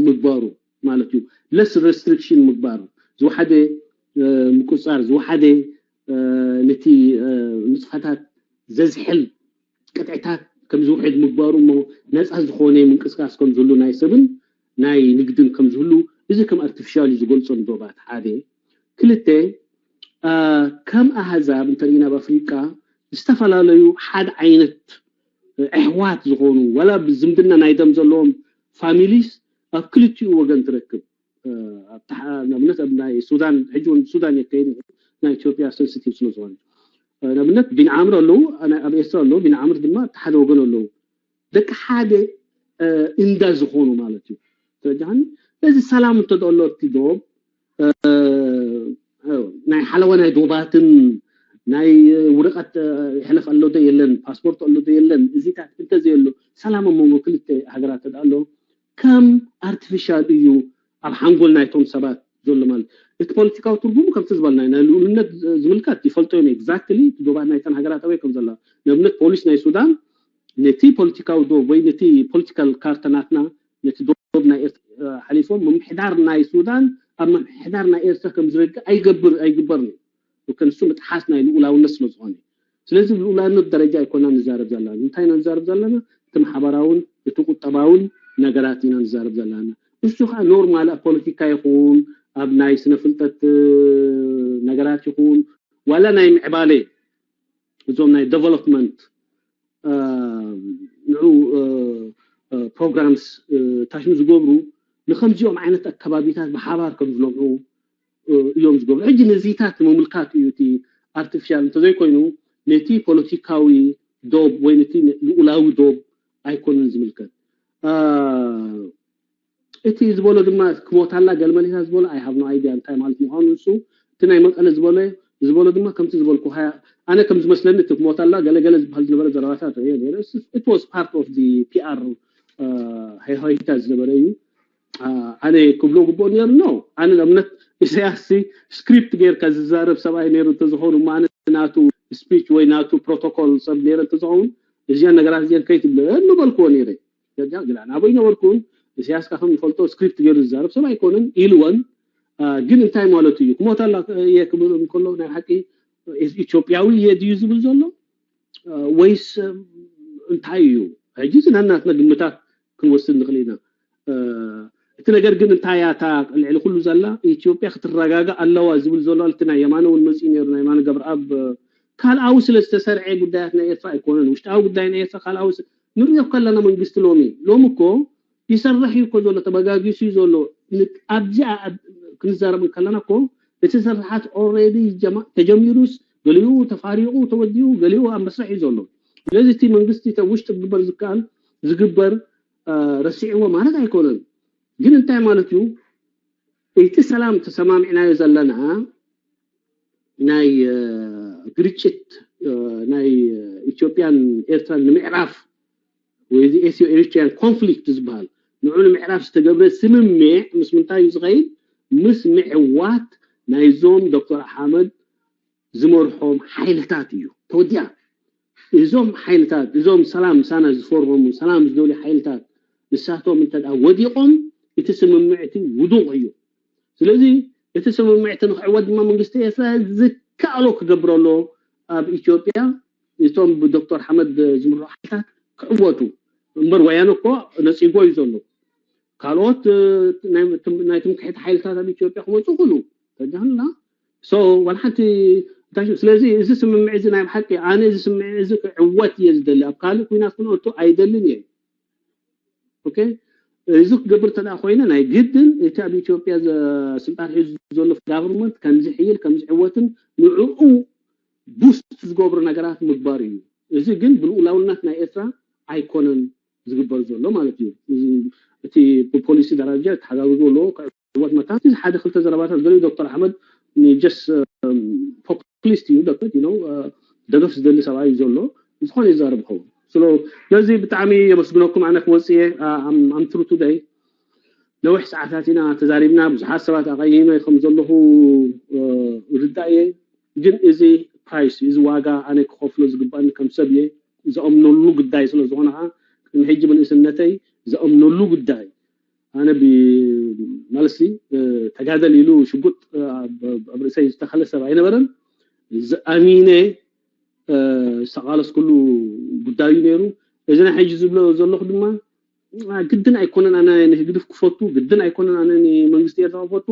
ምግባሩ ማለት እዩ። ለስ ሬስትሪክሽን ምግባሩ፣ ዝወሓደ ምቁፃር፣ ዝወሓደ ነቲ ንጥፈታት ዘዝሕል ቅጥዕታት ከም ዝውሕድ ምግባሩ እሞ ነፃ ዝኾነ ምንቅስቃስ ከም ዝህሉ ናይ ሰብን ናይ ንግድን ከም ዝህሉ እዚ ከም ኣርቲፊሻል እዩ ዝገልፆ ንዶባት ሓደ። ክልተ ከም ኣህዛብ እንተሪኢና ኣብ ኣፍሪቃ ዝተፈላለዩ ሓደ ዓይነት ኣሕዋት ዝኾኑ ዋላ ብዝምድና ናይ ደም ዘለዎም ፋሚሊስ ኣብ ክልቲኡ ወገን ትረክብ። ንኣብነት ኣብ ናይ ሱዳን ሕጂ እውን ሱዳን የከይድ ናይ ኢትዮጵያ ሰንስቲቭ ስለ ዝኾነ ንኣብነት ቢን ዓምር ኣለዉ፣ ኣብ ኤርትራ ኣለዉ፣ ቢን ዓምር ድማ ሓደ ወገን ኣለዉ። ደቂ ሓደ እንዳ ዝኾኑ ማለት እዩ። ተረጃኒ እዚ ሰላም እንተደሎ እቲ ዶብ ናይ ሓለዋ ናይ ዶባትን ናይ ውረቀት ሕለፍ ኣሎ ዶ የለን፣ ፓስፖርት ኣሎ ዶ የለን፣ እዚታት እንተዘየሎ ሰላም ኣብ መንጎ ክልተ ሃገራት ተደኣ ኣሎ ከም ኣርቲፊሻል እዩ ኣብ ሓንጎል ናይቶም ሰባት ዘሎ ማለት። እቲ ፖለቲካዊ ትርጉሙ ከምቲ ዝበልና ናይ ልኡልነት ዝምልከት ይፈልጦ እዮም ኤግዛክትሊ እቲ ዶባት ናይተን ሃገራት ኣበይ ከም ዘላ። ንኣብነት ፖሊስ ናይ ሱዳን ነቲ ፖለቲካዊ ዶብ ወይ ነቲ ፖለቲካል ካርታ ናትና ነቲ ዶብ ናይ ኤርትራ ሓሊፎም ምምሕዳር ናይ ሱዳን ኣብ ምምሕዳር ናይ ኤርትራ ከም ዝረግእ ኣይገብር ኣይግበርን እዩ። ክንሱ ምጥሓስ ናይ ልኡላውነት ስለ ዝኾነ ስለዚ ብልኡላውነት ደረጃ ኣይኮና ንዛረብ ዘለና። እንታይ ኢና ንዛረብ ዘለና? እቲ ማሕበራውን እቲ ቁጠባውን ነገራት ኢና ንዛረብ ዘለና። እሱ ከዓ ኖርማል ኣብ ፖለቲካ ይኹን ኣብ ናይ ስነ ፍልጠት ነገራት ይኹን ዋላ ናይ ምዕባለ እዞም ናይ ዴቨሎፕመንት ንዑ ፕሮግራምስ ታሽም ዝገብሩ ንከምዚኦም ዓይነት ኣከባቢታት ብሓባር ከም ዝለምዑ እዮም ዝገብሩ። ሕጂ ነዚታት ንምምልካት እዩ እቲ ኣርቲፊሻል እንተዘይኮይኑ ነቲ ፖለቲካዊ ዶብ ወይ ነቲ ልኡላዊ ዶብ ኣይኮነን ዝምልከት። እቲ ዝበሎ ድማ ክሞታላ ገለመሌታት ዝበሎ I have no idea እንታይ ማለት ምዃኑ ንሱ እቲ ናይ መቀለ ዝበሎ ዝበሎ ድማ ከምቲ ዝበልኩ ኣነ ከም ዝመስለኒ እቲ ክሞታላ ገለገለ ዝበሃል ዝነበረ ዘረባታት እየ ነይረ። It was part of the PR ሃይሃይታ ዝነበረ እዩ። ኣነ ክብሎ ግብኦ ነይሩ ነው። ኣነ ንኣብነት ኢሳያስ ስክሪፕት ጌርካ ዝዛረብ ሰብኣይ ነይሩ እንተዝኸውን እሞ ኣነ ናቱ ስፒች ወይ ናቱ ፕሮቶኮል ሰብ ነይረ እንተዝኸውን እዚያን ነገራት እዚአን ከይትብለ ምበልክዎ ነይረ። ግን ኣነ ኣበይ ነበርኩን ኢሳያስ ከዓ ከም ንፈልጦ ስክሪፕት ገይሩ ዝዛረብ ሰብ ኣይኮነን ኢልወን። ግን እንታይ ማለቱ እዩ ክሞት ኣላ እየ ክብል እንከሎ ናይ ሓቂ ኢትዮጵያዊ እየ ድዩ ዝብል ዘሎ ወይስ እንታይ እዩ? ሕጂ እዚ ናናትና ግምታት ክንወስድ ንኽእል ኢና። እቲ ነገር ግን እንታይ እያ እታ ልዕሊ ኩሉ ዘላ ኢትዮጵያ ክትረጋጋእ ኣለዋ ዝብል ዘሎ እቲ ናይ የማነ እውን መፅኡ ነይሩ ናይ የማነ ገብረኣብ ካልኣዊ ስለ ዝተሰርዐ ጉዳያት ናይ ኤርትራ ኣይኮነን ውሽጣዊ ጉዳይ ናይ ኤርትራ ካልኣዊ ንሪኦ ከለና መንግስቲ ሎሚ ሎሚ እኮ ይሰርሕ እዩ እኮ ዘሎ፣ ተበጋጊሱ እዩ ዘሎ። ኣብዚኣ ክንዛረብ እንከለና እኮ እቲ ስርሓት ኦልሬዲ ተጀሚሩስ፣ ገሊኡ ተፋሪቑ ተወዲኡ፣ ገሊኡ ኣብ መስርሕ እዩ ዘሎ። ስለዚ እቲ መንግስቲ ውሽጢ ክግበር ዝከኣል ዝግበር ረሲዕዎ ማለት ኣይኮነን። ግን እንታይ ማለት እዩ? እቲ ሰላም ተሰማሚዕናዮ ዘለና ናይ ግርጭት ናይ ኢትዮጵያን ኤርትራን ንምዕራፍ ወይ እዚ ኤትዮ ኤሪትሪያን ኮንፍሊክት ዝበሃል ንዑ ንምዕራፍ ዝተገብረ ስምምዕ ምስ ምንታይ እዩ ዝኸይድ? ምስ ምዕዋት ናይዞም ዶክተር ኣሓመድ ዝመርሖም ሓይልታት እዩ። ተወዲኣ። እዞም ሓይልታት እዞም ሰላም ምሳና ዝፈርሙ ሰላም ዝደልዩ ሓይልታት ንሳቶም እንተ ወዲቖም እቲ ስምምዕ እቲ ውዱቕ እዩ። ስለዚ እቲ ስምምዕ እቲ ንክዕወት ድማ መንግስቲ ኤርትራ ዝከኣሎ ክገብረሎ ኣብ ኢትዮጵያ እቶም ብዶክተር ሓመድ ዝምርሑ ሓይልታት ክዕወቱ እምበር ወያነ እኮ ነፂጎ እዩ ዘሎ። ካልኦት ናይ ትምክሕቲ ሓይልታት ኣብ ኢትዮጵያ ክመፁ ክሉ ተጃህልና ሶ ዋላ ሓንቲ ስለዚ እዚ ስምምዕ እዚ ናይ ብሓቂ ኣነ እዚ ስምምዕ እዚ ክዕወት እየ ዝደሊ ኣብ ካልእ ኩናት ክንእቱ ኣይደልን እየ። ኦኬ እዚ ክገብር ተደኣ ኮይነ ናይ ግድን እቲ ኣብ ኢትዮጵያ ስልጣን ሒዙ ዘሎ ጋቨርንመንት ከምዝሕይል ከምዝዕወትን ንዕኡ ቡስት ዝገብሩ ነገራት ምግባር እዩ። እዚ ግን ብልኡላውነት ናይ ኤርትራ ኣይኮነን ዝግበር ዘሎ ማለት እዩ። እቲ ብፖሊሲ ደረጃ ተሓጋግዞ ኣለዎ ክዕወት መታን እዚ ሓደ ክልተ ዘረባታት ገሊኡ ዶክተር ኣሕመድ ጀስ ፖፕሊስት እዩ ደገፍ ዝደሊ ሰብኣይ እዩ ዘሎ ዝኾነ ይዛረብ ይኸውን። ስለዚ ብጣዕሚ የመስግነኩም። ኣነ ክወፅእ እየ ኣምትሩ ቱደይ ነዊሕ ሰዓታት ኢና ተዛሪብና። ብዙሓት ሰባት ኣቐይመ ከም ዘለኹ ርዳእ እየ። ግን እዚ ፕራይስ እዚ ዋጋ ኣነ ክኸፍሎ ዝግባእኒ ከም ሰብ እየ። ዝኣምነሉ ጉዳይ ስለ ዝኾነ ከዓ ቅድሚ ሕጂ ብንእስነተይ ዝኣምነሉ ጉዳይ ኣነ ብመልሲ ተጋደል ኢሉ ሽጉጥ ኣብ ርእሰይ ዝተኸለ ሰብ ኣይነበረን። ዝኣሚነ ዝተቓለስኩሉ ጉዳይ እዩ ነይሩ። እዚ ናይ ሕጂ ዝብሎ ዘለኹ ድማ ግድን ኣይኮነን ኣነ ንህግድፍ ክፈቱ ግድን ኣይኮነን ኣነ ንመንግስቲ ኤርትራ ክፈቱ።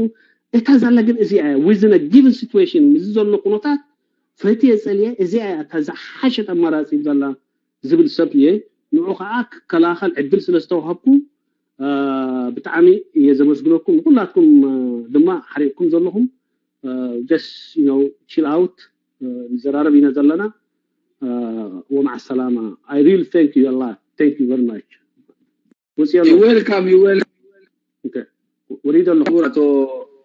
እታ ዛላ ግን እዚኣ እያ within a given situation ምስዚ ዘሎ ኩነታት ፈትየ ፀልየ እዚኣ እያ እታ ዝሓሸት ኣማራፂ ዘላ ዝብል ሰብ እየ። ንዑ ከዓ ክከላኸል ዕድል ስለ ዝተዋሃብኩ ብጣዕሚ እየ ዘመስግነኩም። ንኩላትኩም ድማ ሓሪቕኩም ዘለኹም just you know chill out ንዘራረብ ኢና ዘለና። ومع السلامة. I really thank you a lot. Thank you very much. You welcome, you welcome. ወሪደ ኣለኹ። ክቡር ኣቶ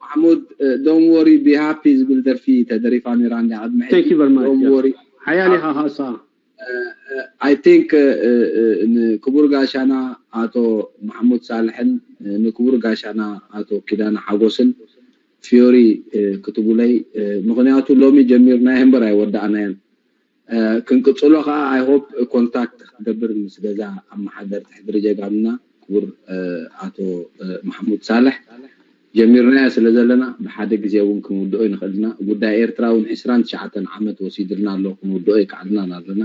ማሕሙድ don't worry be happy ዝብል ደርፊ ተደሪፋ ነይራ እንዳ ቅድሚ ሕጂ። Thank you very much. Don't worry. ሓያል ኢኻ ካሳ። I think ንክቡር ጋሻና ኣቶ ማሕሙድ ሳልሕን ንክቡር ጋሻና ኣቶ ኪዳነ ሓጎስን ፊዮሪ ክትቡለይ፣ ምክንያቱ ሎሚ ጀሚርናዮ እምበር ኣይወዳእናዮን። ክንቅፅሎ ከዓ I hope ኮንታክት ክትገብር ምስ ገዛ ኣመሓደርቲ ሕድሪ ጀጋኑና ክቡር ኣቶ ማሕሙድ ሳልሕ ጀሚርናዮ ስለ ዘለና ብሓደ ግዜ እውን ክንውድኦ ንኽእል ኢና። ጉዳይ ኤርትራ እውን ዕስራን ትሽዓተን ዓመት ወሲድልና ኣሎ፣ ክንውድኦ ኣይከኣልናን ኣለና።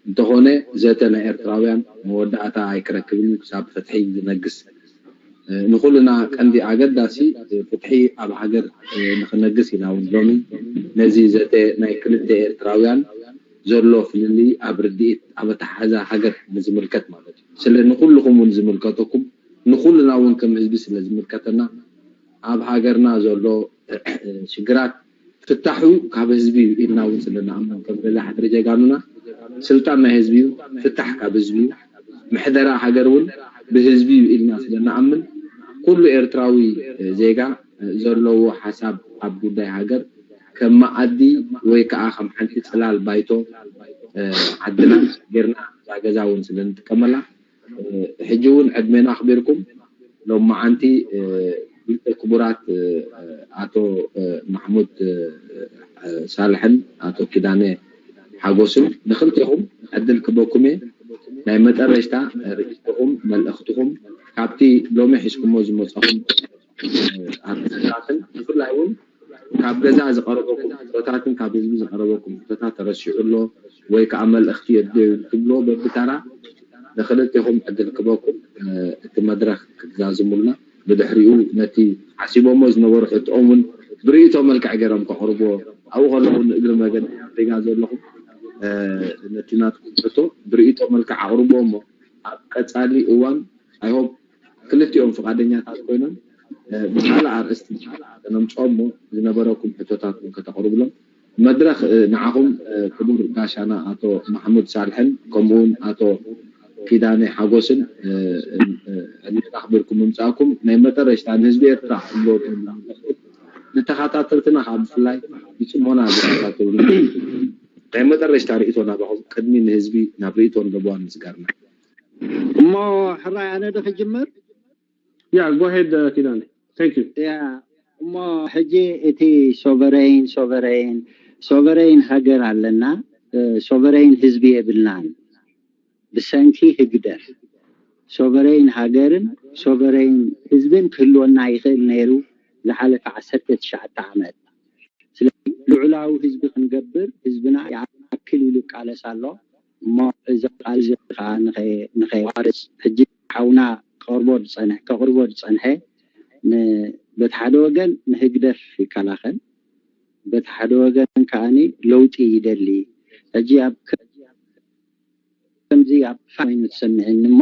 እንተኾነ ዘተ ናይ ኤርትራውያን መወዳእታ ኣይክረክብን እዩ ክሳብ ፍትሒ ዝነግስ። ንኹልና ቀንዲ ኣገዳሲ ፍትሒ ኣብ ሃገር ንኽነግስ ኢና እውን ሎሚ ነዚ ዘተ ናይ ክልተ ኤርትራውያን ዘሎ ፍልልይ ኣብ ርድኢት ኣብ ኣተሓሕዛ ሃገር ንዝምልከት ማለት እዩ። ስለ ንኹልኹም እውን ዝምልከተኩም ንኹልና እውን ከም ህዝቢ ስለ ዝምልከተና ኣብ ሃገርና ዘሎ ሽግራት ፍታሑ ካብ ህዝቢ እዩ ኢልና እውን ስለ ንኣምን ከም ገዛ ሕድሪ ጀጋኑና ስልጣን ናይ ህዝቢ እዩ፣ ፍታሕ ካብ ህዝቢ እዩ፣ ምሕደራ ሃገር እውን ብህዝቢ እዩ ኢልና ስለ ንኣምን ኩሉ ኤርትራዊ ዜጋ ዘለዎ ሓሳብ ኣብ ጉዳይ ሃገር ከም መኣዲ ወይ ከዓ ከም ሓንቲ ፅላል ባይቶ ዓድና ጌርና እዛ ገዛ እውን ስለ ንጥቀመላ ሕጂ እውን ዕድሜና ኣኽቢርኩም ሎማዓንቲ ክቡራት ኣቶ ማሕሙድ ሳልሕን ኣቶ ኪዳነ ሓጎስን ንክልቴኹም ዕድል ክበኩም እየ። ናይ መጠረሽታ ርእይቶኹም መልእኽትኹም ካብቲ ሎሚ ሒዝኩሞ ዝመፃኹም ኣርትስታትን ብፍላይ እውን ካብ ገዛ ዝቐረበኩም ሕቶታትን ካብ ህዝቢ ዝቐረበኩም ሕቶታት ተረሲዑ ኣሎ ወይ ከዓ መልእኽቲ የድልዮ እዩ ትብሎ በብተራ ንክልቴኹም ዕድል ክበኩም እቲ መድረኽ ክትዛዝሙልና ብድሕሪኡ ነቲ ሓሲቦሞ ዝነበሩ ሕቶኦም እውን ብርእይቶ መልክዕ ገይሮም ከቕርብዎ ኣብኡ ከለኹ ንእግሪ መገዲ ሪጋ ዘለኹም ነቲ ናትኩም ሕቶ ብርእይቶ መልክዕ ኣቕርብዎ እሞ ኣብ ቀፃሊ እዋን I hope ክልቲኦም ፍቓደኛታት ኮይኖም ብካልእ ኣርእስቲ ነምፅኦም እሞ ዝነበረኩም ሕቶታት እውን ከተቕርብሎም መድረኽ ንዓኹም ክቡር ጋሻና ኣቶ ማሕሙድ ሳልሕን ከምኡውን ኣቶ ኪዳነ ሓጎስን ዕድሜና ኣኽቢርኩም ምምፃእኩም ናይ መጠረሽታ ንህዝቢ ኤርትራ ክብሎ ንተኸታተልትና ከዓ ብፍላይ ብፅሞና ዝከታተሉ ናይ መጠረሽታ ርእቶ ናባኹም ቅድሚ ንህዝቢ ናብ ርእቶ ንረብዋ ንምስጋርና። እሞ ሕራይ ኣነ ዶ ክጅምር? Yeah, go ahead, uh, Kidane. Thank you. ያ እሞ ሕጂ እቲ ሶቨረይን ሶቨረይን ሶቨረይን ሃገር ኣለና፣ ሶቨረይን ህዝቢ የብልናን። ብሰንኪ ህግደፍ ሶቨረይን ሃገርን ሶቨረይን ህዝብን ክህልወና ይኽእል ነይሩ ዝሓለፈ ዓሰርተ ትሽዓተ ዓመት። ስለዚ ልዑላዊ ህዝቢ ክንገብር ህዝብና ይኣክል ኢሉ ይቃለስ ኣሎ። እሞ እዚ ቃል እዚ ከዓ ንኸ- ንኸየቋርፅ ሕጂ ሓውና ክቕርቦ ዝፀንሐ ከቕርቦ ዝፀንሐ ን- በቲ ሓደ ወገን ንህግደፍ ይከላኸል፣ በቲ ሓደ ወገን ከዓኒ ለውጢ ይደሊ። ሕጂ ኣብ ከ- ከምዚ ኣብ ፋ- ኮይኑ ትሰምዕኒ እሞ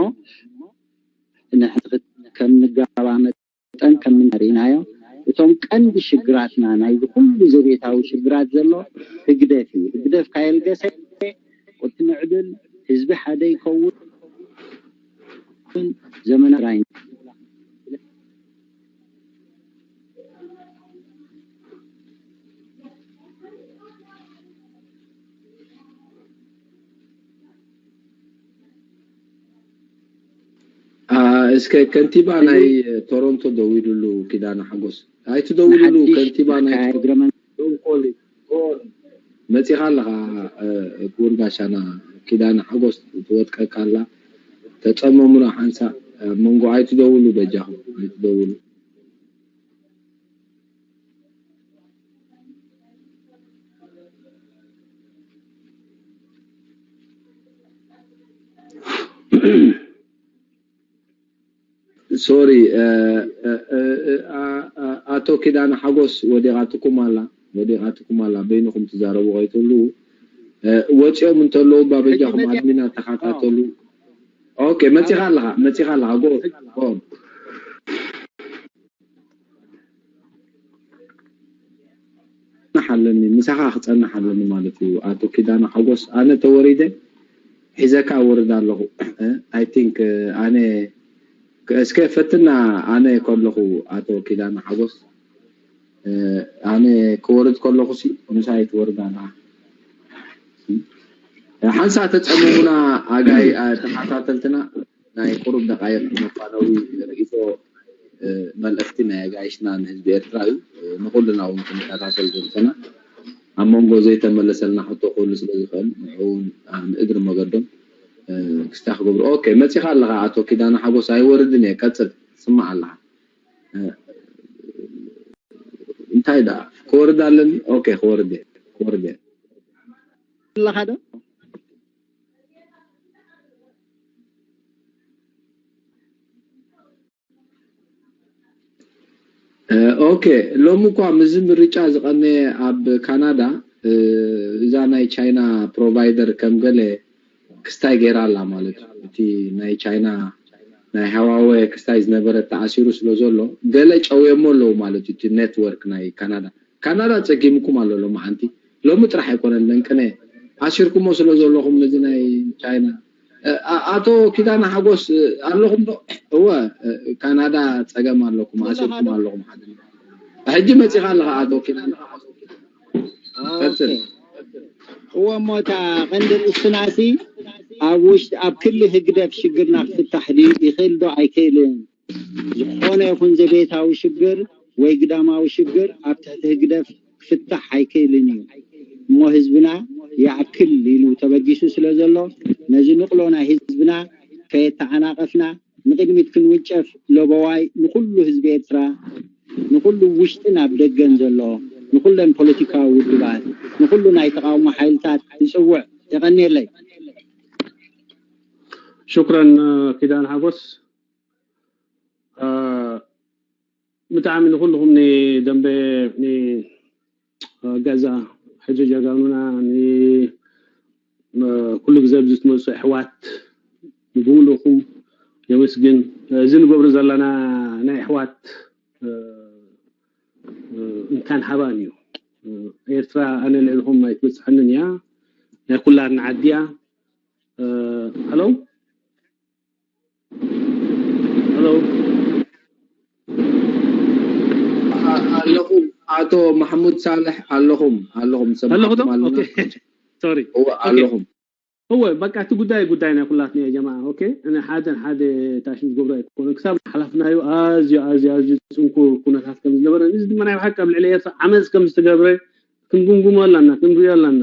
ንሕትኽት ከም ንጋባ መጠን ከም ርኢናዮ እቶም ቀንዲ ሽግራትና ናይዚ ኩሉ ዘቤታዊ ሽግራት ዘሎ ህግደፍ እዩ። ህግደፍ ካየልገሰ እቲ ምዕብል ህዝቢ ሓደ ይከውን ዘመና ራይ እስከ ከንቲባ ናይ ቶሮንቶ ደዊሉሉ ኪዳነ ሓጎስ ኣይትደውልሉ። ከንቲባ ናይ መፂኻ ኣለኻ ክቡር ጋሻና ኪዳነ ሓጎስ ትወጥቀካ ኣላ። ተፀመሙና ሓንሳእ መንጎ ኣይትደውሉ በጃኹም ኣይትደውሉ። ሶሪ ኣቶ ኪዳነ ሓጎስ ወዲቓትኩም ኣላ ወዲቓትኩም ኣላ በይንኹም ትዛረቡ ከይትህልዉ ወፂኦም እንተለዉ እባ በጃኹም ኣድሚና ተኻታተሉ። ኦኬ መፂኻ ኣለኻ መፂኻ ኣለኻ ጎ ጎ ሓለኒ ምሳኻ ክፀንሕ ኣለኒ ማለት እዩ ኣቶ ኪዳነ ሓጎስ ኣነ ተወሪደ ሒዘካ ወርድ ኣለኹ I think ኣነ እስከ ፈትና ኣነ ከለኹ ኣቶ ኪዳነ ሓጎስ ኣነ ክወርድ ከለኹ ሲ ምሳይ ትወርድ ኣለኻ ሓንሳ ተፀምሙና ኣጋይ ተሓታተልትና ናይ ቁሩብ ደቃይቕ መፋነዊ ርእይቶ መልእኽቲ ናይ ኣጋይሽና ንህዝቢ ኤርትራ እዩ። ንኹልና እውን ክንከታተል ዝርትና ኣብ መንጎ ዘይተመለሰልና ሕቶ ክህሉ ስለ ዝኽእል ንዕኡ እውን ንእግሪ መገዶም ክስታ ክገብሩ። ኦኬ መፂኻ ኣለኻ ኣቶ ኪዳነ ሓጎስ ኣይወርድን እየ ቀፅል ትስማዕ ኣለኻ። እንታይ ደኣ ክወርድ ኣለኒ? ኦኬ ክወርድ እየ ክወርድ እየ። ኣለኻ ዶ? ኦኬ ሎሚ እኳ ምስዚ ምርጫ ዝቐነየ ኣብ ካናዳ እዛ ናይ ቻይና ፕሮቫይደር ከም ገለ ክስታይ ገይራ ኣላ ማለት እዩ። እቲ ናይ ቻይና ናይ ሃዋወ ክስታይ ዝነበረ ተኣሲሩ ስለ ዘሎ ገለ ጨውዮሞ ኣለዉ ማለት እዩ። እቲ ኔትወርክ ናይ ካናዳ ካናዳ ጸጊምኩም ኣሎ ሎማዓንቲ። ሎሚ ጥራሕ ኣይኮነን ደንቅነ ኣሲርኩሞ ስለ ዘለኹም ነዚ ናይ ቻይና ኣቶ ኪዳነ ሓጎስ ኣለኹም ዶ? እወ ካናዳ ጸገም ኣለኩም ኣሲርኩም ኣለኹም ሓደ ሕጂ መጺኻ ኣለኻ ኣቶ ኪዳነ ሓጎስ ቀጽል። እወ እሞ እታ ቀንዲ ርእስናሲ ኣብ ውሽጢ ኣብ ክሊ ህግደፍ ሽግርና ክፍታሕ ድዩ ይኽእል ዶ ኣይክእልን? ዝኾነ ይኹን ዘቤታዊ ሽግር ወይ ግዳማዊ ሽግር ኣብ ትሕቲ ህግደፍ ክፍታሕ ኣይክእልን እዩ እሞ ህዝብና ይኣክል ኢሉ ተበጊሱ ስለ ዘሎ ነዚ ንቕሎ ናይ ህዝብና ከየተዓናቐፍና ንቕድሚት ክንውንጨፍ ለበዋይ ንኹሉ ህዝቢ ኤርትራ ንኹሉ ውሽጥን ኣብ ደገን ዘሎ ንኹለን ፖለቲካዊ ውድባት ንኹሉ ናይ ተቓውሞ ሓይልታት ይፅውዕ። የቐንየለይ። ሽኩረን ኪዳን ሓጎስ ብጣዕሚ ንኩልኩም ንደንበ ገዛ ሕጂ ጀጋኑና ኩሉ ግዜ ኣብዚ ትመፁ ኣሕዋት ንብሙሉእኩም የመስግን። እዚ ንገብሮ ዘለና ናይ ኣሕዋት እንካን ሃባን እዩ። ኤርትራ ኣነ ልዕልኹም ኣይትበፅሐንን እያ። ናይ ኩላትና ዓዲ እያ። ሃሎ ሃሎ ኣለኹም። ኣቶ ማሕሙድ ሳልሕ ኣለኹም ኣለኹም ኣለኹ ዶ ሰማዕኩም ኣለና። ሶሪ እወ ኣለኹም። እወ በቃ እቲ ጉዳይ ጉዳይ ናይ ኩላትና እየ ጀማ። ኦኬ እነ ሓደ ሓደ ታሽም ዝገብሮ ኣይኮነ ክሳብ ሓላፍናዩ ኣዝዩ ኣዝዩ ኣዝዩ ፅንኩር ኩነታት ከም ዝነበረ እዚ ድማ ናይ ብሓቂ ኣብ ልዕሊ ኤርትራ ዓመፅ ከም ዝተገብረ ክንጉምጉሞ ኣለና ክንሪኦ ኣለና።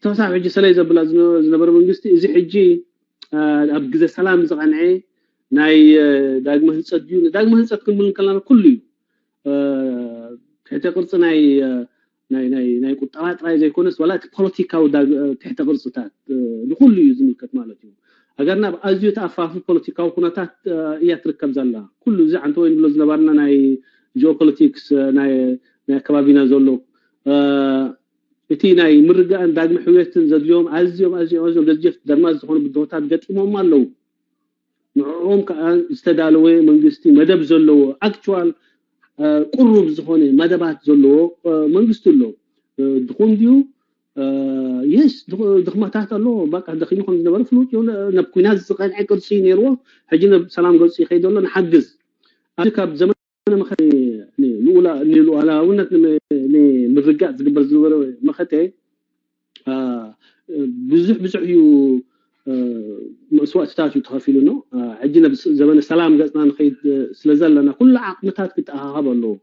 ተሳብ ሕጂ ሰለይ ዘብላ ዝነበረ መንግስቲ እዚ ሕጂ ኣብ ግዜ ሰላም ዝቐንዐ ናይ ዳግመ ህንፀት ድዩ ንዳግመ ህንፀት ክንብል እንከለና ኩሉ እዩ። ትሕተ ቅርፂ ናይ ናይ ናይ ናይ ቁጠባ ጥራይ ዘይኮነስ ዋላ እቲ ፖለቲካዊ ትሕተ ቅርፅታት ንኩሉ እዩ ዝምልከት ማለት እዩ። ሃገርና ኣብ ኣዝዩ ተኣፋፊ ፖለቲካዊ ኩነታት እያ ትርከብ ዘላ። ኩሉ እዚ ዓንተ ወይ ንብሎ ዝነበርና ናይ ጂኦፖለቲክስ ናይ ናይ ኣከባቢና ዘሎ እቲ ናይ ምርጋእን ዳግመ ሕውየትን ዘድልዮም ኣዝዮም ኣዝዮም ኣዝዮም ገጀፍ ደርማት ዝኾኑ ብድሆታት ገጢሞም ኣለዉ። ንዕኦም ከዓ ዝተዳለወ መንግስቲ መደብ ዘለዎ ኣክቹዋል ቁሩብ ዝኾነ መደባት ዘለዎ መንግስቲ ኣሎ። ድኹም ድዩ? የስ ድኽመታት ኣሎ። በቃ ደኺሙ ከም ዝነበረ ፍሉጥ እዩ። ናብ ኩናት ዝቐንዐ ቅርፂ ነይርዎ። ሕጂ ናብ ሰላም ገፁ ይኸይድ ኣሎ። ንሓግዝ ኣብዚ ካብ ዘመነ መኸተ ንሉዓላውነት ንምርጋእ ዝግበር ዝነበረ መኸተ ብዙሕ ብዙሕ እዩ መስዋእትታት እዩ ተኸፊሉ ኖ። ሕጂ ናብ ዘበነ ሰላም ገፅና ንኸይድ ስለ ዘለና ኩሉ ዓቕምታት ክተኣኻኸብ ኣለዎ፣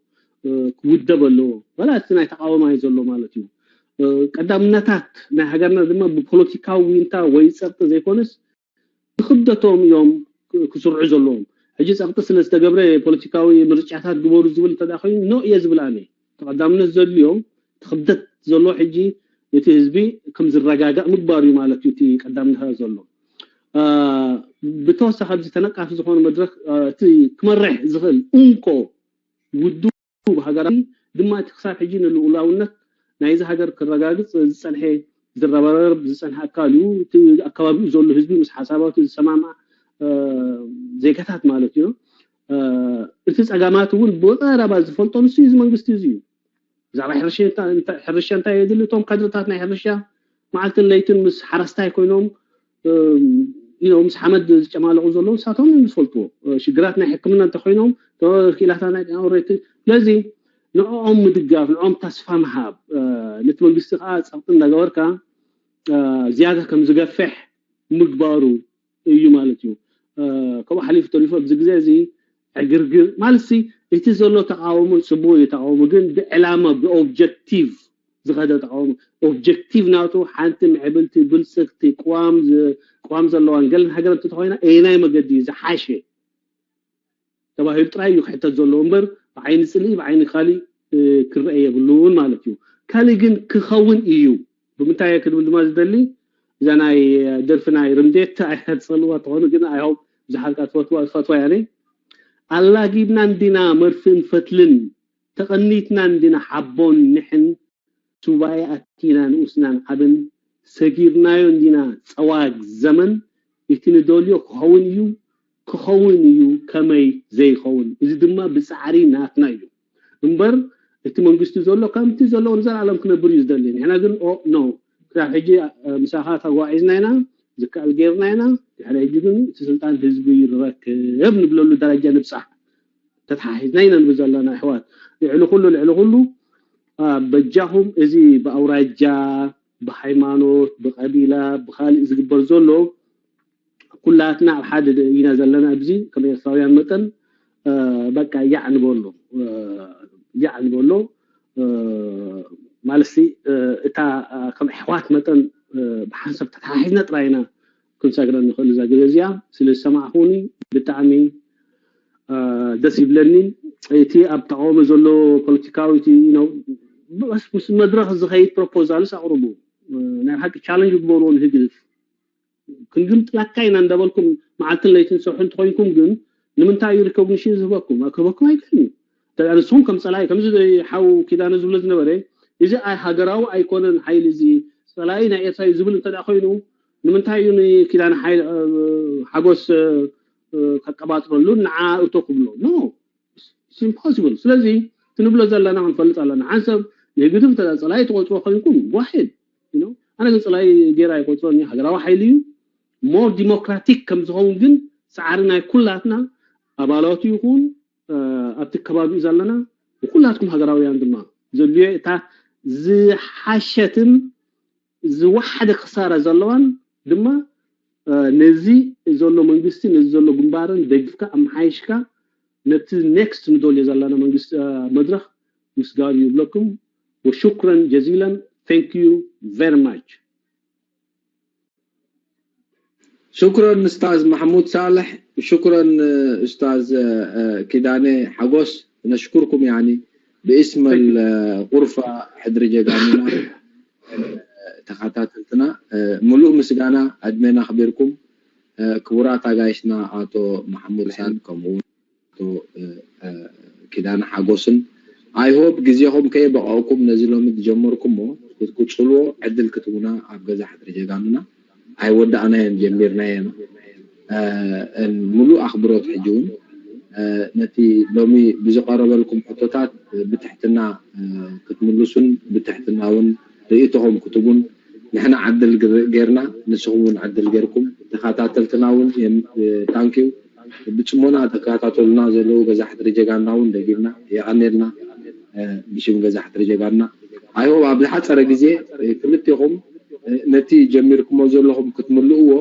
ክውደብ ኣለዎ። ዋላ እቲ ናይ ተቃወማይ ዘሎ ማለት እዩ። ቀዳምነታት ናይ ሃገርና ድማ ብፖለቲካዊ ዊንታ ወይ ፀቕጢ ዘይኮነስ ብክብደቶም እዮም ክስርዑ ዘለዎም። ሕጂ ፀቕጢ ስለ ዝተገብረ ፖለቲካዊ ምርጫታት ግበሩ ዝብል እንተ ኮይኑ ኖ እየ ዝብል ኣነ። ተቐዳምነት ዘድልዮም እቲ ክብደት ዘሎ ሕጂ እቲ ህዝቢ ከም ዝረጋጋእ ምግባር እዩ ማለት እዩ እቲ ቀዳምነት ዘሎ። ብተወሳኺ ኣብዚ ተነቃፊ ዝኾነ መድረክ እቲ ክመርሕ ዝኽእል እንኮ ውድብ ሃገራዊ ድማ እቲ ክሳብ ሕጂ ንልኡላውነት ናይዚ ሃገር ክረጋግፅ ዝፀንሐ ዝረባረብ ዝፀንሐ ኣካል እዩ። እቲ ኣካባቢኡ ዘሎ ህዝቢ ምስ ሓሳባቱ ዝሰማማዕ ዜጋታት ማለት እዩ። እቲ ፀጋማት እውን ብቐረባ ዝፈልጦ ንሱ እዚ መንግስቲ እዚ እዩ። ብዛዕባ ሕርሻ እንታይ የድሊ እቶም ካድርታት ናይ ሕርሻ መዓልትን ለይትን ምስ ሓረስታይ ኮይኖም ምስ ሓመድ ዝጨማለቑ ዘለዉ ንሳቶም እዮም ዝፈልጥዎ። ሽግራት ናይ ሕክምና እንተኮይኖም ክኢላታት ናይ ጤና ወረይቲ ስለዚ ንዕኦም ምድጋፍ ንዕኦም ተስፋ ምሃብ ነቲ መንግስቲ ከዓ ፀቕጢ እንዳገበርካ ዝያዳ ከም ዝገፍሕ ምግባሩ እዩ ማለት እዩ። ከምኡ ሓሊፉ ተሪፉ ኣብዚ ግዜ እዚ ዕግርግር ማለት ሲ እቲ ዘሎ ተቃውሞ ፅቡቅ እዩ ተቃውሞ ግን ብዕላማ ብኦብጀክቲቭ ዝኸደ ተቃውሞ ኦብጀክቲቭ ናቱ ሓንቲ ምዕብልቲ ብልፅግቲ ቅዋም ዘለዋን ገለን ሃገር እንተተኮይና ኣየናይ መገዲ እዩ ዝሓሸ ተባሂሉ ጥራይ እዩ ክሕተት ዘለዎ እምበር ብዓይኒ ፅልኢ ብዓይኒ ካሊእ ክረአ የብሉን ማለት እዩ። ካሊእ ግን ክኸውን እዩ ብምንታይ እየ ክብል ድማ ዝደሊ እዛ ናይ ደርፊ ናይ ርምዴት ኣይትፀልዋ ትኾኑ ግን ኣይሆብ ብዙሓት ካ ትፈትዋ ዝፈትዋ ያኔ ኣላጊብና እንዲና መርፍን ፈትልን ተቐኒትና እንዲና ሓቦን ንሕን ሱባኤ ኣቲና ንኡስናን ዓብን ሰጊርናዮ እንዲና ፀዋግ ዘመን እቲ ንደልዮ ክኸውን እዩ ክኸውን እዩ ከመይ ዘይኸውን እዚ ድማ ብፃዕሪ ናትና እዩ እምበር እቲ መንግስቲ ዘሎ ከምቲ ዘለዎ ንዘለኣለም ክነብር እዩ ዝደሊ ንሕና ግን ኦ ኖ ክሳብ ሕጂ ምሳኻ ተጓዒዝና ኢና ዝከኣል ገይርና ኢና ድሕሪ ሕጂ ግን እቲ ስልጣን ህዝቢ ይረክብ ንብለሉ ደረጃ ንብፃሕ ተተሓሒዝና ኢና ንብል ዘለና ኣሕዋት ልዕሊ ኩሉ ልዕሊ ኩሉ በጃኹም እዚ ብኣውራጃ ብሃይማኖት ብቀቢላ ብካሊእ ዝግበር ዘሎ ኩላትና ኣብ ሓደ ኢና ዘለና ኣብዚ ከም ኤርትራውያን መጠን በቃ ያዕ ንበሎ ያዕ ንበሎ ማለትሲ እታ ከም ኣሕዋት መጠን ብሓንሳብ ተተሓሒዝና ጥራይ ኢና ክንሰግረ ንኽእል እዛ ግዜ እዚኣ ስለ ዝሰማዕኹኒ ብጣዕሚ ደስ ይብለኒ እቲ ኣብ ተቃውሞ ዘሎ ፖለቲካዊ እቲ ምስ መድረክ ዝኸይድ ፕሮፖዛልስ ኣቅርቡ ናይ ሓቂ ቻለንጅ ግበርዎ ንህግድፍ ክንግምጥለካ ኢና እንዳበልኩም መዓልትን ለይትን ዝሰርሑ እንተኮይንኩም ግን ንምንታይ እዩ ሪኮግኒሽን ዝህበኩም ክህበኩም ኣይክእልን እዩ ንስኹም ከም ፀላኢ ከምዚ ሓው ኪዳነ ዝብሎ ዝነበረ እዚ ሃገራዊ ኣይኮነን ሓይሊ እዚ ፀላኢ ናይ ኤርትራ እዩ ዝብል እንተ ኮይኑ ንምንታይ እዩ ንኪዳነ ሓጎስ ከቀባጥረሉ ንዓ እቶ ክብሎ? No, it's impossible። ስለዚ ክንብሎ ዘለና ክንፈልጥ ኣለና። ሓንሰብ ንህግድፍ ጸላኢ ትቆጽሮ ኮይንኩም ጓሒድ። ኣነ ግን ጸላኢ ገይራ ኣይቆጽሮን። ሃገራዊ ሓይሊ እዩ። ሞር ዲሞክራቲክ ከም ዝኸውን ግን ጻዕሪ ናይ ኩላትና ኣባላቱ ይኹን ኣብቲ ከባቢኡ ዘለና ንኩላትኩም ሃገራውያን ድማ ዘድልዮ እታ ዝሓሸትን ዝወሓደ ክሳራ ዘለዋን ድማ ነዚ ዘሎ መንግስቲ ነዚ ዘሎ ግንባርን ደጊፍካ ኣመሓይሽካ ነቲ ኔክስት ንደልዮ ዘለና መንግስቲ መድረክ ምስጋር ይብለኩም። ወሹክረን ጀዚለን። Thank you very much. شكرا أستاذ محمود صالح. شكرا أستاذ كيداني حقوس. نشكركم يعني باسم الغرفة حدرجة قانونا ተኸታተልትና ሙሉእ ምስጋና ዕድሜና ኣኽቢርኩም ክቡራት ኣጋይሽና ኣቶ መሓሙድ ሳን ከምኡ ኣቶ ኪዳነ ሓጎስን I hope ግዜኹም ከየበቐዕኩም ነዚ ሎሚ ዝጀመርኩሞ ክትቅጽልዎ ዕድል ክትቡና ኣብ ገዛ ሕድሪ ጀጋኑና ኣይወዳእናዮን ጀሚርናዮ ኢና። ሙሉእ ኣኽብሮት ሕጂ እውን ነቲ ሎሚ ብዝቐረበልኩም ሕቶታት ብትሕትና ክትምልሱን ብትሕትና እውን ርእይቶኹም ክትቡን ንሕና ዕድል ጌርና ንስኹም እውን ዕድል ጌርኩም ተኸታተልትና እውን thank you ብጽሞና ተከታተሉና ዘለዉ ገዛ ሕድሪ ጀጋና እውን ደጊምና የቐኔልና ብሽም ገዛ ሕድሪ ጀጋና I hope ኣብ ዝሓፀረ ግዜ ክልቴኹም ነቲ ጀሚርኩሞ ዘለኹም ክትምልእዎ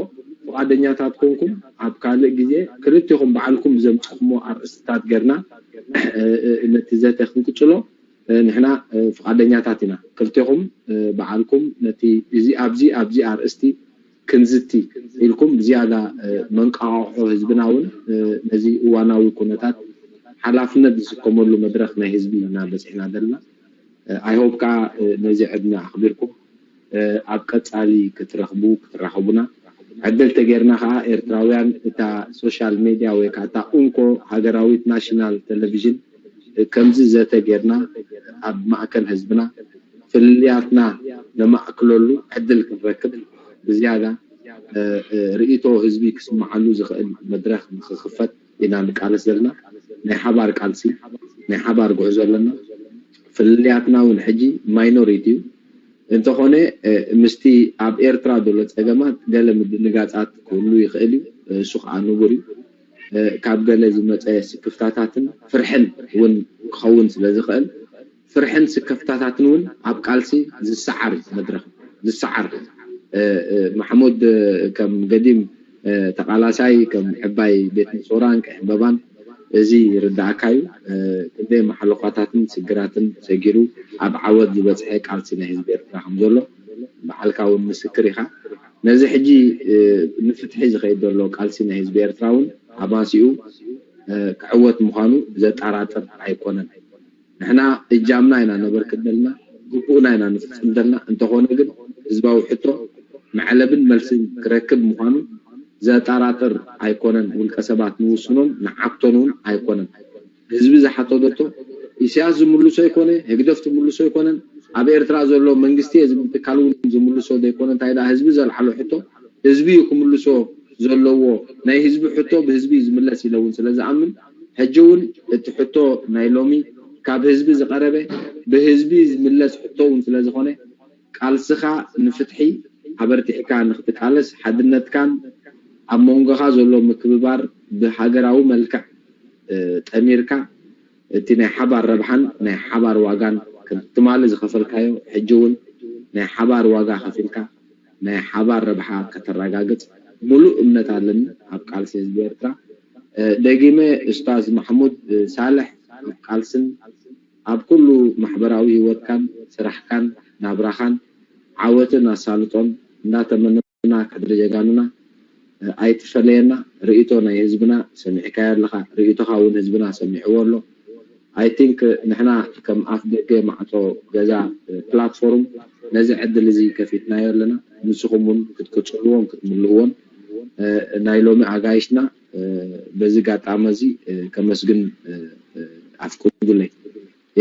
ፍቓደኛታት ኮንኩም ኣብ ካልእ ግዜ ክልቴኹም ባዕልኩም ዘምፅኹሞ ኣርእስትታት ገርና ነቲ ዘተ ክንቅፅሎ ንሕና ፍቓደኛታት ኢና ክልቴኹም ባዕልኩም ነቲ እዚ ኣብዚ ኣብዚ ኣርእስቲ ክንዝቲ ኢልኩም ብዝያዳ መንቃቕሖ ህዝብና እውን ነዚ እዋናዊ ኩነታት ሓላፍነት ዝስከመሉ መድረኽ ናይ ህዝቢ ኢና በፂሕና ዘለና I hope ከዓ ነዚ ዕድመ ኣኽቢርኩም ኣብ ቀፃሊ ክትረኽቡ ክትራኸቡና ዕድል ተገይርና ከዓ ኤርትራውያን እታ social media ወይ ከዓ እታ እንኮ ሃገራዊት national television ከምዚ ዘተ ጌርና ኣብ ማእከል ህዝብና ፍልልያትና ነማእክለሉ ዕድል ክንረክብ ብዝያዳ ርእይቶ ህዝቢ ክስምዓሉ ዝኽእል መድረኽ ንክኽፈት ኢና ንቃለስ ዘለና ናይ ሓባር ቃልሲ ናይ ሓባር ጉዕዞ ኣለና ፍልልያትና እውን ሕጂ minority እዩ እንተኾነ ምስቲ ኣብ ኤርትራ ዘሎ ፀገማት ገለ ምድንጋፃት ክህሉ ይኽእል እዩ እሱ ከዓ ንቡር እዩ ካብ ገለ ዝመፀ ስክፍታታትን ፍርሕን እውን ክኸውን ስለ ዝኽእል ፍርሕን ስክፍታታትን እውን ኣብ ቃልሲ ዝሰዓር መድረኽ ዝሰዓር ማሕሙድ ከም ገዲም ተቓላሳይ ከም ዕባይ ቤት ንሶራን ቀይ ዕምበባን እዚ ይርዳእካ እዩ ክንደይ መሓለኳታትን ስግራትን ሰጊሩ ኣብ ዓወት ዝበፅሐ ቃልሲ ናይ ህዝቢ ኤርትራ ከም ዘሎ በዓልካ እውን ምስክር ኢኻ ነዚ ሕጂ ንፍትሒ ዝኸይድ ዘሎ ቃልሲ ናይ ህዝቢ ኤርትራ እውን ኣባሲኡ ክዕወት ምዃኑ ዘጠራጥር ኣይኮነን ንሕና እጃምና ኢና ነበርክት ዘለና ግቡእና ኢና ንፍፅም ዘለና እንተኾነ ግን ህዝባዊ ሕቶ መዕለብን መልስን ክረክብ ምዃኑ ዘጠራጥር ኣይኮነን ውልቀ ሰባት ንውስኖን ንዓግቶን እውን ኣይኮነን ህዝቢ ዝሓተተቶ ኢሳያስ ዝምልሶ ኣይኮነ ህግደፍ ትምልሶ ኣይኮነን ኣብ ኤርትራ ዘሎ መንግስቲ እየ ዝብል ትካል እውን ዝምልሶ ዘይኮነ እንታይ ደኣ ህዝቢ ዘልዓሎ ሕቶ ህዝቢ እዩ ክምልሶ ዘለዎ ናይ ህዝቢ ሕቶ ብህዝቢ እዩ ዝምለስ ኢለ እውን ስለ ዝኣምን ሕጂ እውን እቲ ሕቶ ናይ ሎሚ ካብ ህዝቢ ዝቐረበ ብህዝቢ ዝምለስ ሕቶ እውን ስለ ዝኾነ ቃልስኻ ንፍትሒ ኣበርቲዕካ ንክትቃለስ ሓድነትካን ኣብ መንጎኻ ዘሎ ምክብባር ብሃገራዊ መልክዕ ጠሚርካ እቲ ናይ ሓባር ረብሓን ናይ ሓባር ዋጋን ከም ትማሊ ዝኸፈልካዮ ሕጂ እውን ናይ ሓባር ዋጋ ከፊልካ ናይ ሓባር ረብሓ ከተረጋግፅ ሙሉእ እምነት ኣለኒ ኣብ ቃልሲ ህዝቢ ኤርትራ ደጊመ ኡስታዝ ማሕሙድ ሳልሕ ኣብ ቃልስን ኣብ ኩሉ ማሕበራዊ ህይወትካን ስራሕካን ናብራኻን ዓወትን ኣሳልጦን እንዳተመነና ሕድሪ ጀጋኑና ኣይትፈለየና ርእይቶ ናይ ህዝብና ሰሚዕካዮ ኣለኻ ርእይቶኻ እውን ህዝብና ሰሚዕዎ ኣሎ I think ንሕና ከም ኣፍ ደገ ማዕጾ ገዛ platform ነዚ ዕድል እዚ ከፊትናዮ ኣለና ንስኹም እውን ክትቅጽልዎን ክትምልእዎን ናይ ሎሚ ኣጋይሽና በዚ ጋጣሚ እዚ ከመስግን ኣፍቅዱለይ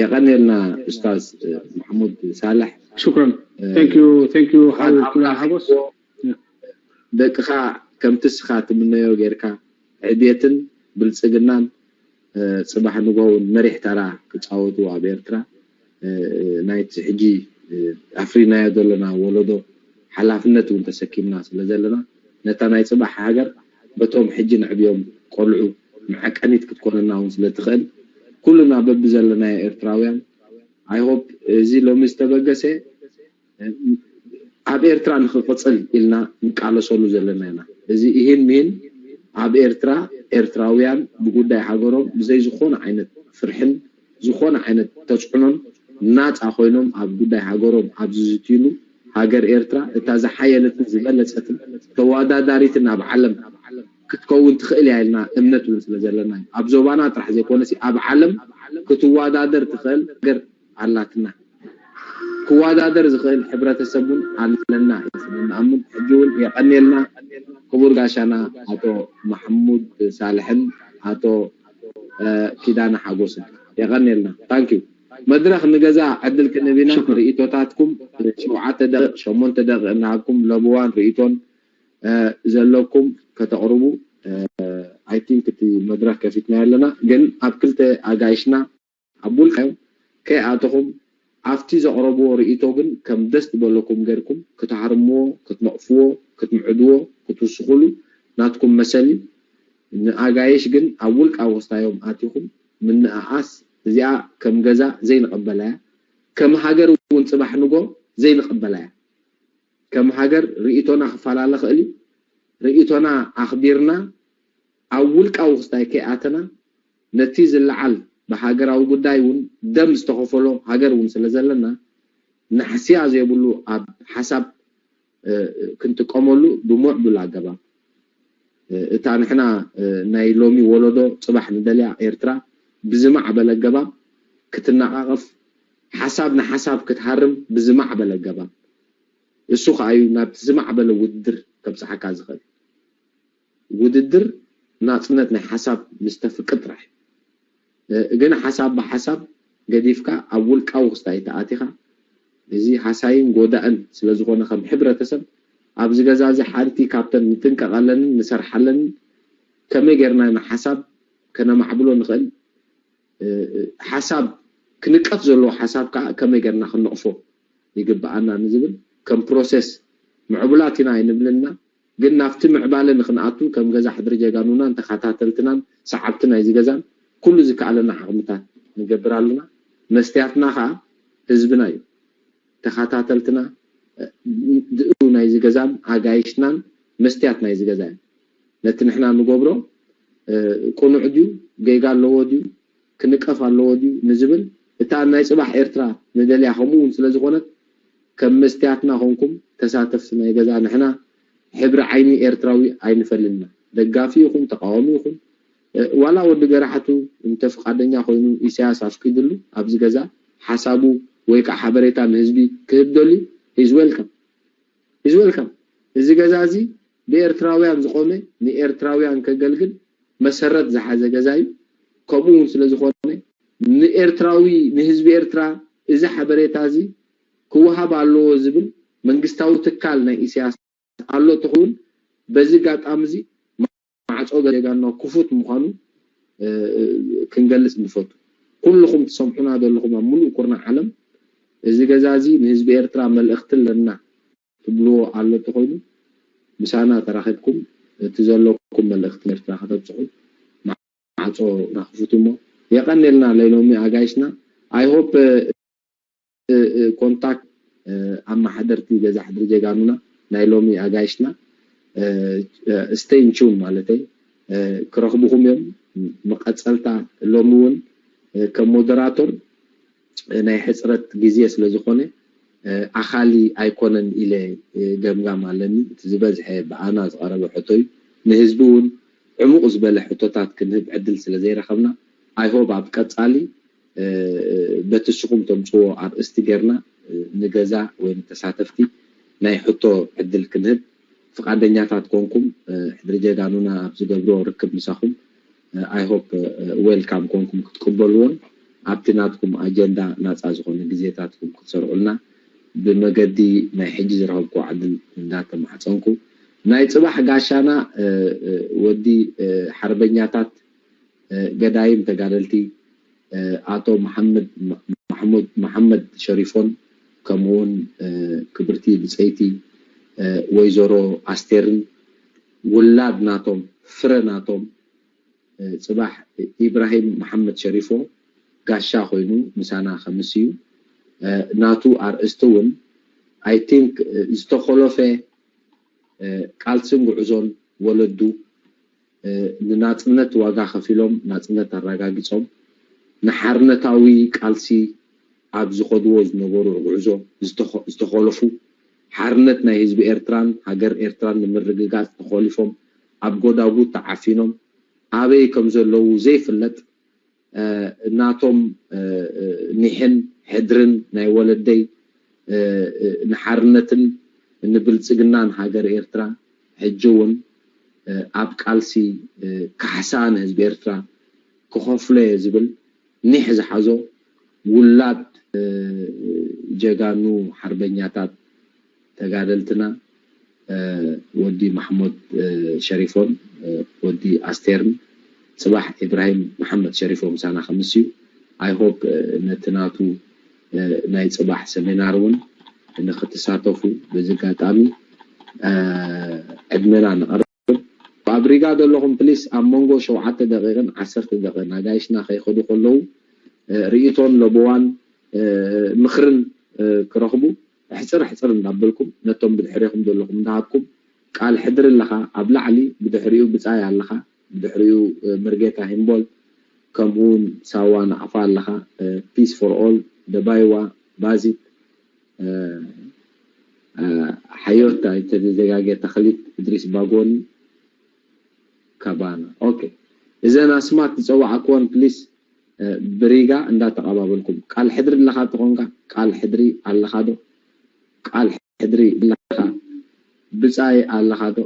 የቐንየልና ኡስታዝ ማሕሙድ ሳልሕ شكرا thank you thank you ሓጎስ ደቅኻ ከምቲ እስኻ ትምነዮ ጌርካ ዕብየትን ብልጽግናን ጽባሕ ንግሆ እውን መሪሕ ተራ ክጻወቱ ኣብ ኤርትራ ናይቲ ሕጂ ኣፍሪናዮ ዘለና ወለዶ ሓላፍነት እውን ተሰኪምና ስለ ዘለና ነታ ናይ ጽባሕ ሃገር በቶም ሕጂ ንዕብዮም ቆልዑ መዐቀኒት ክትኮነና እውን ስለ ትኽእል ኩልና በብዘለናዮ ኤርትራውያን I hope እዚ ሎሚ ዝተበገሰ ኣብ ኤርትራ ንክቅፅል ኢልና ንቃለሰሉ ዘለና ኢና። እዚ ኢሂን ሚሂን ኣብ ኤርትራ ኤርትራውያን ብጉዳይ ሃገሮም ብዘይ ዝኾነ ዓይነት ፍርሕን ዝኾነ ዓይነት ተፅዕኖን ናፃ ኮይኖም ኣብ ጉዳይ ሃገሮም ኣብ ዝዝትይሉ ሃገር ኤርትራ እታ ዝሓየለትን ዝበለፀትን ተወዳዳሪትን ኣብ ዓለም ክትከውን ትኽእል እያ ኢልና እምነት እውን ስለ ዘለና እዩ። ኣብ ዞባና ጥራሕ ዘይኮነሲ ኣብ ዓለም ክትወዳደር ትኽእል ሃገር ኣላትና። ክወዳደር ዝኽእል ሕብረተሰብ እውን ኣለና እዩ ንኣምን። ሕጂ እውን የቐንየልና ክቡር ጋሻና ኣቶ ማሕሙድ ሳልሕን ኣቶ ኪዳነ ሓጎስን የቐንየልና። ታንኪዩ። መድረኽ ንገዛ ዕድል ክንህብ ኢና። ርኢቶታትኩም ሸውዓተ ደቂቕ ሸሞንተ ደቂቕ እናሃብኩም ለብዋን ርኢቶን ዘለኩም ከተቕርቡ I think እቲ መድረኽ ከፊትና ኣለና። ግን ኣብ ክልተ ኣጋይሽና ኣብ ውልቃዮም ከይኣተኹም ኣብቲ ዘቕረብዎ ርእይቶ ግን ከም ደስ ዝበለኩም ጌርኩም ክትሃርምዎ፣ ክትነቕፍዎ፣ ክትምዕድዎ፣ ክትውስኹሉ ናትኩም መሰል እዩ። ንኣጋይሽ ግን ኣብ ውልቃዊ ክስታዮም ኣቲኹም ምንእኣስ እዚኣ ከም ገዛ ዘይንቕበላ እያ። ከም ሃገር እውን ጽባሕ ንጎ ዘይንቕበላ እያ። ከም ሃገር ርእይቶና ክፈላለ ክእል እዩ። ርእይቶና ኣኽቢርና ኣብ ውልቃዊ ክስታይ ከይኣተና ነቲ ዝለዓል ብሃገራዊ ጉዳይ እውን ደም ዝተኸፈሎ ሃገር እውን ስለ ዘለና ናሕስያ ዘይብሉ ኣብ ሓሳብ ክንጥቀመሉ ብምዕቡል ኣገባብ እታ ንሕና ናይ ሎሚ ወለዶ ጽባሕ ንደልያ ኤርትራ ብዝማዕበለ ኣገባብ ክትነቓቐፍ ሓሳብ ንሓሳብ ክትሃርም ብዝማዕበለ ኣገባብ እሱ ከዓ እዩ ናብቲ ዝማዕበለ ውድድር ከብፅሓካ ዝኽእል። ውድድር ናፅነት ናይ ሓሳብ ምስ ተፍቅድ ጥራሕ እዩ። ግን ሓሳብ ብሓሳብ ገዲፍካ ኣብ ውልቃዊ ክስታይ ተኣቲኻ እዚ ሃሳይን ጎዳእን ስለዝኾነ ከም ሕብረተሰብ ኣብዚ ገዛ እዚ ሓንቲ ካብተን ንጥንቀቐለንን ንሰርሓለንን ከመይ ጌርና ኢና ሓሳብ ከነማዕብሎ ንኽእል ሓሳብ ክንቀፍ ዘለዎ ሓሳብ ከዓ ከመይ ጌርና ክንቕፎ ይግብኣና ንዝብል ከም ፕሮሰስ ምዕቡላት ኢና ኣይንብልና ግን ናብቲ ምዕባለ ንክንኣቱ ከም ገዛ ሕድሪ ጀጋኑናን ተኸታተልትናን ሰዓብቲ ናይዚ ገዛን ኩሉ ዝከኣለና ዓቕምታት ንገብር ኣለና መስትያትና ከዓ ህዝብና እዩ ተኸታተልትና ድኡ ናይዚ ገዛን ኣጋይሽናን መስትያት ናይዚ ገዛ እዩ ነቲ ንሕና ንገብሮ ቅኑዕ ድዩ ጌጋ ኣለዎ ድዩ ክንቀፍ ኣለዎ ድዩ ንዝብል እታ ናይ ፅባሕ ኤርትራ ንደልያ ከምኡ እውን ስለዝኾነት ከም መስትያትና ኮንኩም ተሳተፍቲ ናይ ገዛ ንሕና ሕብሪ ዓይኒ ኤርትራዊ ኣይንፈልንና ደጋፊ ይኹን ተቃዋሚ ይኹን ዋላ ወዲ ገራሕቱ እንተ ፍቃደኛ ኮይኑ ኢሳያስ ኣፍቂድሉ ኣብዚ ገዛ ሓሳቡ ወይ ከዓ ሓበሬታ ንህዝቢ ክህብ ደልዩ is welcome is welcome እዚ ገዛ እዚ ብኤርትራውያን ዝቆመ ንኤርትራውያን ከገልግል መሰረት ዝሓዘ ገዛ እዩ ከምኡ እውን ስለዝኾነ ንኤርትራዊ ንህዝቢ ኤርትራ እዚ ሓበሬታ እዚ ክወሃብ ኣለዎ ዝብል መንግስታዊ ትካል ናይ ኢሳያስ ኣሎ ትኸውን በዚ ጋጣሚ እዚ ማዕፆ ዜጋና ክፉት ምዃኑ ክንገልፅ ንፈቱ ኩልኹም ትሰምዑና ዘለኹም ኣብ ሙሉእ ኩርና ዓለም እዚ ገዛ እዚ ንህዝቢ ኤርትራ መልእኽቲ ኣለና ትብልዎ ኣሎ ተኾይኑ ምሳና ተራኺብኩም እቲ ዘለኩም መልእኽቲ ኤርትራ ከተብፅሑ ማዕፆ ናክፉት እሞ የቀንየልና ለይሎሚ ኣጋይሽና I hope ኮንታክት ኣመሓደርቲ ገዛ ሕድሪ ጀጋኑና ናይ ሎሚ ኣጋይሽና stay in tune ማለተይ ክረኽብኹም እዮም መቐፀልታ ሎሚ እውን ከም ሞደራቶር ናይ ሕፅረት ግዜ ስለ ዝኾነ ኣኻሊ ኣይኮነን ኢለ ገምጋም ኣለኒ እቲ ዝበዝሐ ብኣና ዝቐረበ ሕቶ እዩ ንህዝቢ እውን ዕሙቕ ዝበለ ሕቶታት ክንህብ ዕድል ስለ ዘይረኸብና I hope ኣብ ቀፃሊ በቲ ንስኹም ተምፅዎ ኣርእስቲ ጌርና ንገዛ ወይ ንተሳተፍቲ ናይ ሕቶ ዕድል ክንህብ ፍቓደኛታት ኮንኩም ሕድሪ ጀጋኑና ኣብ ዝገብሮ ርክብ ምሳኹም I hope welcome ኮንኩም ክትቅበልዎን ኣብቲ ናትኩም ኣጀንዳ ናፃ ዝኾነ ግዜታትኩም ክትሰርዑልና ብመገዲ ናይ ሕጂ ዝረኸብኩዎ ዕድል እንዳተማሕፀንኩ ናይ ጽባሕ ጋሻና ወዲ ሓርበኛታት፣ ገዳይም ተጋደልቲ፣ ኣቶ መሓመድ ማሕሙድ መሓመድ ሸሪፎን፣ ከምኡውን ክብርቲ ብጸይቲ ወይዘሮ ኣስቴርን፣ ውላድ ናቶም፣ ፍረ ናቶም፣ ጽባሕ ኢብራሂም መሓመድ ሸሪፎ ጋሻ ኮይኑ ምሳና ከምስዩ፣ ናቱ ኣርእስቲ እውን፣ I think፣ ዝተኾለፈ ቃልስን ጉዕዞን ወለዱ፣ ንናጽነት ዋጋ ከፊሎም ናጽነት ኣረጋጊጾም፣ ንሓርነታዊ ቃልሲ ኣብ ዝኸድዎ ዝነበሩ ጉዕዞ ዝተኾ-፣ ዝተኾለፉ፣ ሓርነት ናይ ህዝቢ ኤርትራን ሃገር ኤርትራን ንምርግጋጽ ተኾሊፎም፣ ኣብ ጎዳጉድ ተዓፊኖም፣ ኣበይ ከም ዘለዉ ዘይፍለጥ፣ ናቶም ኒሕን ሕድርን ናይ ወለደይ ንሓርነትን ንብልጽግናን ሃገር ኤርትራ፣ ሕጂ እውን ኣብ ቃልሲ ካሕሳ ንህዝቢ ኤርትራ ክኸፍሎ እየ ዝብል ኒሕ ዝሓዞ ውላድ ጀጋኑ ሓርበኛታት ተጋደልትና፣ ወዲ ማሕሙድ ሸሪፎን፣ ወዲ ኣስቴርን፣ ጽባሕ ኢብራሂም መሓመድ ሸሪፎ ምሳና ከምስዩ፣ I hope ነቲ ናቱ ናይ ጽባሕ ሰሚናር እውን ንክትሳተፉ በዚ ኣጋጣሚ ዕድመና ነቕርብ። ኣብ ሪጋ ዘለኹም ፕሊስ ኣብ መንጎ ሸውዓተ ደቂቕን ዓሰርተ ደቂቕን ኣጋይሽና ከይኸዱ ከለዉ ርእይቶን ለበዋን ምኽርን ክረኽቡ ሕጽር ሕጽር እንዳበልኩም ነቶም ብድሕሬኹም ዘለኹም እንዳሃብኩም፣ ቃል ሕድሪ ኣለኻ ኣብ ላዕሊ፣ ብድሕሪኡ ብጻይ ኣለኻ፣ ብድሕሪኡ ምርጌታ ሂምቦል፣ ከምኡውን ሳዋ ናቕፋ ኣለኻ፣ ፒስ ፎር ኦል፣ ደባይዋ፣ ባዚት፣ ሓዮት ኣይተዘጋገ፣ ተኽሊት፣ እድሪስ ባጎኒ፣ ካባና። ኦኬ፣ እዘን ኣስማት ዝጸዋዕክወን ፕሊስ ብሪጋ እንዳተቐባበልኩም፣ ቃል ሕድሪ ኣለኻ ተኾንካ ቃል ሕድሪ ኣለኻ ዶ? ቃል ሕድሪ ኣለኻ? ብጻይ ኣለኻ ዶ?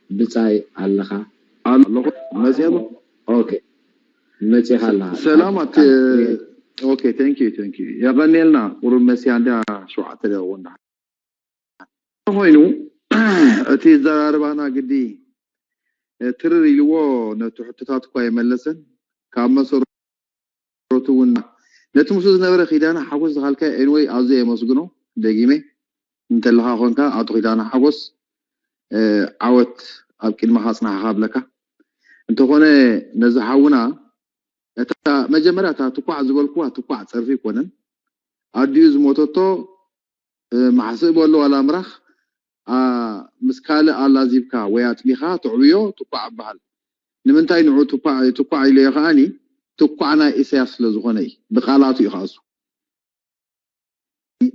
ብጻይ ኣለኻ? ኣለኹ፣ መጽየ ኣለኹ። ኦኬ፣ መጽኻ ኣለኻ። ሰላም ኣቲ። ኦኬ፣ thank you፣ thank you። የቐንየልና። ቁሩብ መጽያ እንዳ ሸውዓተ ደቂቕ እንዳ ኮይኑ እቲ ዘራርባና ግዲ ትርር ኢልዎ ነቲ ሕቶታት እኳ የመለሰን ካብ መሰረቱ እውን ነቲ ምስኡ ዝነበረ ኪዳነ ሓጎስ ዝኻልካ ኤንወይ ኣዝየ የመስግኖ። ደጊመ እንተለኻ ኮንካ ኣቶ ኪዳነ ሓጎስ ዓወት ኣብ ቅድመኻ ጽናሕኻ ብለካ። እንተኾነ ነዚ ሓውና እታ መጀመርያ እታ ትኳዕ ዝበልኩዋ ትኳዕ ጸርፊ ኣይኮነን። ኣዲኡ ዝሞተቶ ማሕስእ በሎ ዋላ ምራኽ ምስ ካልእ ኣላዚብካ ወይ ኣጥቢኻ ተዕብዮ ትኳዕ ይበሃል። ንምንታይ ንዑ ትኳዕ ኢለዮ ከኣኒ ትኳዕ ናይ ኢሳያስ ስለ ዝኾነ እዩ። ብቃላቱ እዩ ከኣሱ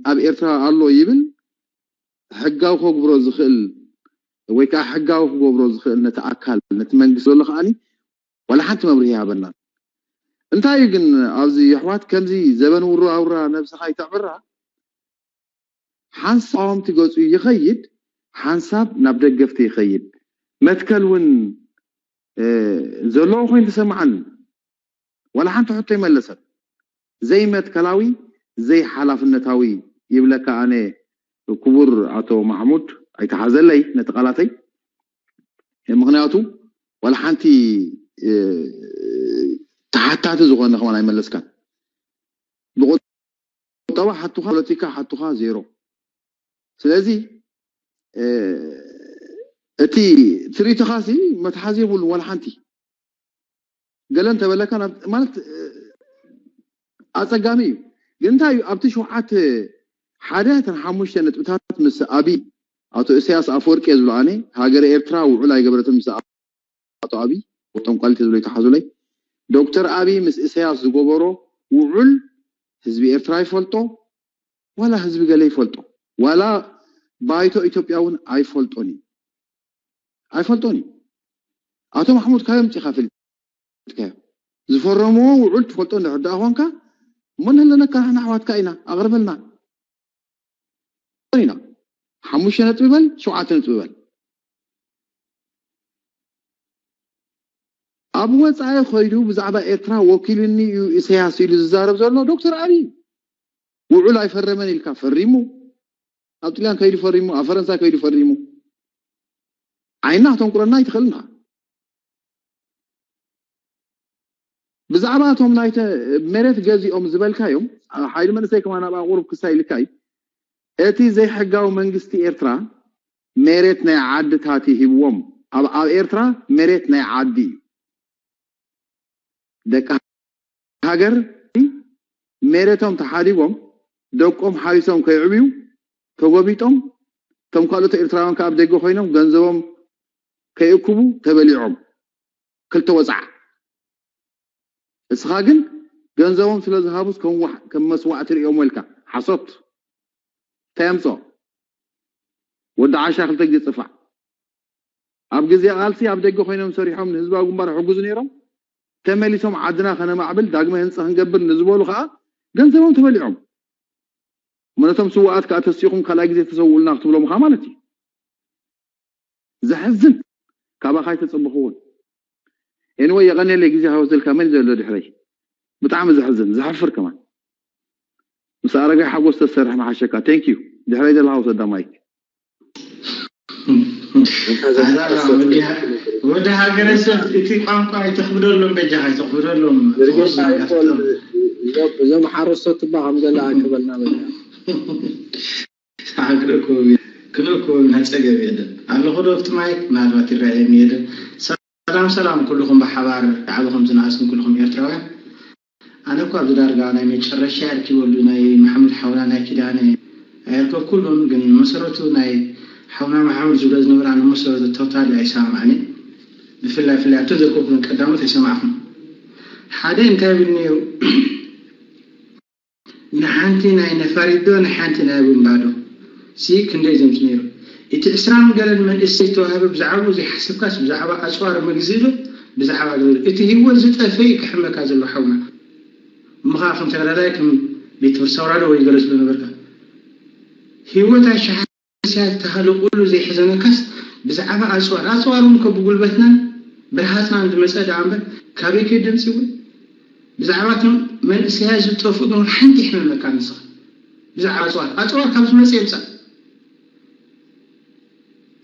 ኣብ ኤርትራ ኣሎ ይብል ሕጋዊ ከግብሮ ዝኽእል ወይ ከዓ ሕጋዊ ክገብሮ ዝኽእል ነቲ ኣካል ነቲ መንግስቲ ዘሎ ከኣኒ ዋላ ሓንቲ መብርሂ ይሃበና። እንታይ እዩ ግን ኣብዚ የሕዋት ከምዚ ዘበን ውራውራ ነብስኻ ይተዕብራ ሓንሳብ ተቃወምቲ ገጹ ይኸይድ ሓንሳብ ናብ ደገፍቲ ይኸይድ መትከል እውን ዘለዎ ኮይኑ ተሰማዓኒ። ዋላ ሓንቲ ሕቶ ይመለሰን ዘይመትከላዊ ዘይሓላፍነታዊ ይብለካ ኣነ ክቡር ኣቶ ማሕሙድ ኣይተሓዘለይ ነቲ ቃላተይ ምክንያቱ ዋላ ሓንቲ ተሓታቲ ዝኾነ ከማን ኣይመለስካን ብቁጠባ ሓቱኻ ፖለቲካ ሓቱኻ ዜሮ ስለዚ እቲ ትርኢትኻሲ መትሓዚ የብሉን ዋላ ሓንቲ ገለ እንተበለካ ማለት ኣፀጋሚ እዩ ግን እንታይ እዩ ኣብቲ ሸውዓተ ሓደ እተን ሓሙሽተ ነጥብታት ምስ ኣብይ ኣቶ ኢሳያስ ኣፈወርቂ እየ ዝብሎ ኣነ ሃገረ ኤርትራ ውዑል ኣይገበረትን ምስ ኣቶ ኣብይ ጠንቋሊት ዝብሎ ይተሓዙለይ ዶክተር ኣብይ ምስ ኢሳያስ ዝገበሮ ውዑል ህዝቢ ኤርትራ ይፈልጦ ዋላ ህዝቢ ገለ ይፈልጦ ዋላ ባይቶ ኢትዮጵያ እውን ኣይፈልጦን እዩ ኣይፈልጦን እዩ ኣቶ ማሕሙድ ካበይ ኣምፂእካ ፈሊጥካዮ ዝፈረምዎ ውዑል ትፈልጦ እንድሕር ደኣ ኮንካ እሞ ንህለነካ ንሕና ኣሕዋትካ ኢና ኣቕርበልና ኢና ሓሙሽተ ነጥቢ በል ሸውዓተ ነጥቢ በል ኣብ ወፃኢ ከይዱ ብዛዕባ ኤርትራ ወኪሉኒ እዩ ኢሳያስ ኢሉ ዝዛረብ ዘሎ ዶክተር ኣብይ ውዑል ኣይፈረመን ኢልካ ፈሪሙ ኣብ ጥልያን ከይዱ ፈሪሙ ኣብ ፈረንሳ ከይዱ ፈሪሙ ዓይና ክተንቁረና ኣይትኽእልና። ብዛዕባ እቶም ናይተ መሬት ገዚኦም ዝበልካዮም፣ ሓይሊ መንእሰይ ከማን ኣብ ኣቑሩብ ክሳይ ልካይ፣ እቲ ዘይሕጋዊ መንግስቲ ኤርትራ መሬት ናይ ዓድታት ሂብዎም። ኣብ ኣብ ኤርትራ መሬት ናይ ዓዲ እዩ። ደቂ ሃገር መሬቶም ተሓዲጎም፣ ደቆም ሓዊሶም ከይዕብዩ ተጎቢጦም፣ እቶም ካልኦት ኤርትራውያን ከኣ ኣብ ደገ ኮይኖም ገንዘቦም ከይእክቡ ተበሊዖም። ክልተ ወጻዓ። እስኻ ግን ገንዘቦም ስለ ዝሃቡስ ከም ዋሕ-፣ ከም መስዋዕቲ ርእዮም ወልካ። ሓሶት። እንታይ ኣምጾ? ወዲ ዓሻ ክልተ ግዜ ጽፋዕ። ኣብ ግዜ ቃልሲ ኣብ ደገ ኮይኖም ሰሪሖም ንህዝባዊ ግንባር ሕጉዝ ነይሮም። ተመሊሶም ዓድና ከነማዕብል፣ ዳግመ ህንጻ ክንገብር ንዝበሉ ከኣ ገንዘቦም ተበሊዖም። እሞ ነቶም ስውኣት ከኣ ተሲኹም ካልኣይ ግዜ ተሰውኡልና ክትብሎም ኢኻ ማለት እዩ። ዘሕዝን። ካባኻ ኣይተጸበኽዎን። ኤንወይ የቐንየለይ ግዜ ሃወዘልካ መን ዘሎ ድሕረይ? ብጣዕሚ ዘሕዝን፣ ዘሕፍር ከማን። ምስ ኣረጋይ ሓጎስ ተሰርሕ መሓሸካ። ቴንክ ዩ። ድሕረይ ዘለኻ ውሰዳ ማይክ። ወዲ ሃገረ ሰብ እቲ ቋንቋ ኣይተኽብደሎም በጃኻ ኣይተኽብደሎም። እዞም ሓረስቶት እባ ከም ገለ ኣቅበልና በጃ። ክልእኩ ክልእኩ ናጸገብ የለን ኣለኹ ዶ ኣብቲ ማይክ ምናልባት ይረኣየኒ የለን። ሰላም ሰላም ኩልኹም ብሓባር ዓቢ ከም ዝነኣስኩም ኩልኹም ኤርትራውያን። ኣነ እኳ ኣብዚ ዳርጋ ናይ መጨረሻ ኣርኪበሉ ናይ መሓመድ ሓውና ናይ ኪዳነ ኣየርከብኩሉን፣ ግን መሰረቱ ናይ ሓውና መሓመድ ዝብሎ ዝነበረ ኣነ መሰረቱ ቶታሊ ኣይሰማማዕኒ። ብፍላይ ፍላይ ኣብቶም ዘርከብኩም ቀዳሞት ኣይሰማዕኹም። ሓደ እንታይ ይብል ነይሩ? ንሓንቲ ናይ ነፋሪት ዶ ንሓንቲ ናይ ቡምባ ዶ ሲ ክንደይ ዘምፅ ነይሩ። እቲ ዕስራን ገለን መንእሰይ ዝተዋህበ ብዛዕባኡ ዘይሓሰብካስ ብዛዕባ ኣፅዋር መግዝኢ ዶ ብዛዕባ ዶ እቲ ህይወት ዝጠፈ እዩ ከሕመካ ዘሎ ሓውና። እሞ ከዓ ከም ተጋዳላይ ከም ቤት ትምህርቲ ሳውራ ዶ ወይ ገለ ስለ ነበርካ ህይወት ኣይሸሓ ኢሳያስ ተሃልቁሉ ዘይሕዘነካስ ብዛዕባ ኣፅዋር ኣፅዋር እውን እኮ ብጉልበትናን ብርሃፅናን ዝመፀ ደኣ እምበር ካበይ ከ ድምፂ እውን ብዛዕባ እቶም መንእሰያት ዝጠፍኡ ግን ሓንቲ ይሕመመካ ንስኻ ብዛዕባ ኣፅዋር ኣፅዋር ካብ ዝመፀ ይምፃእ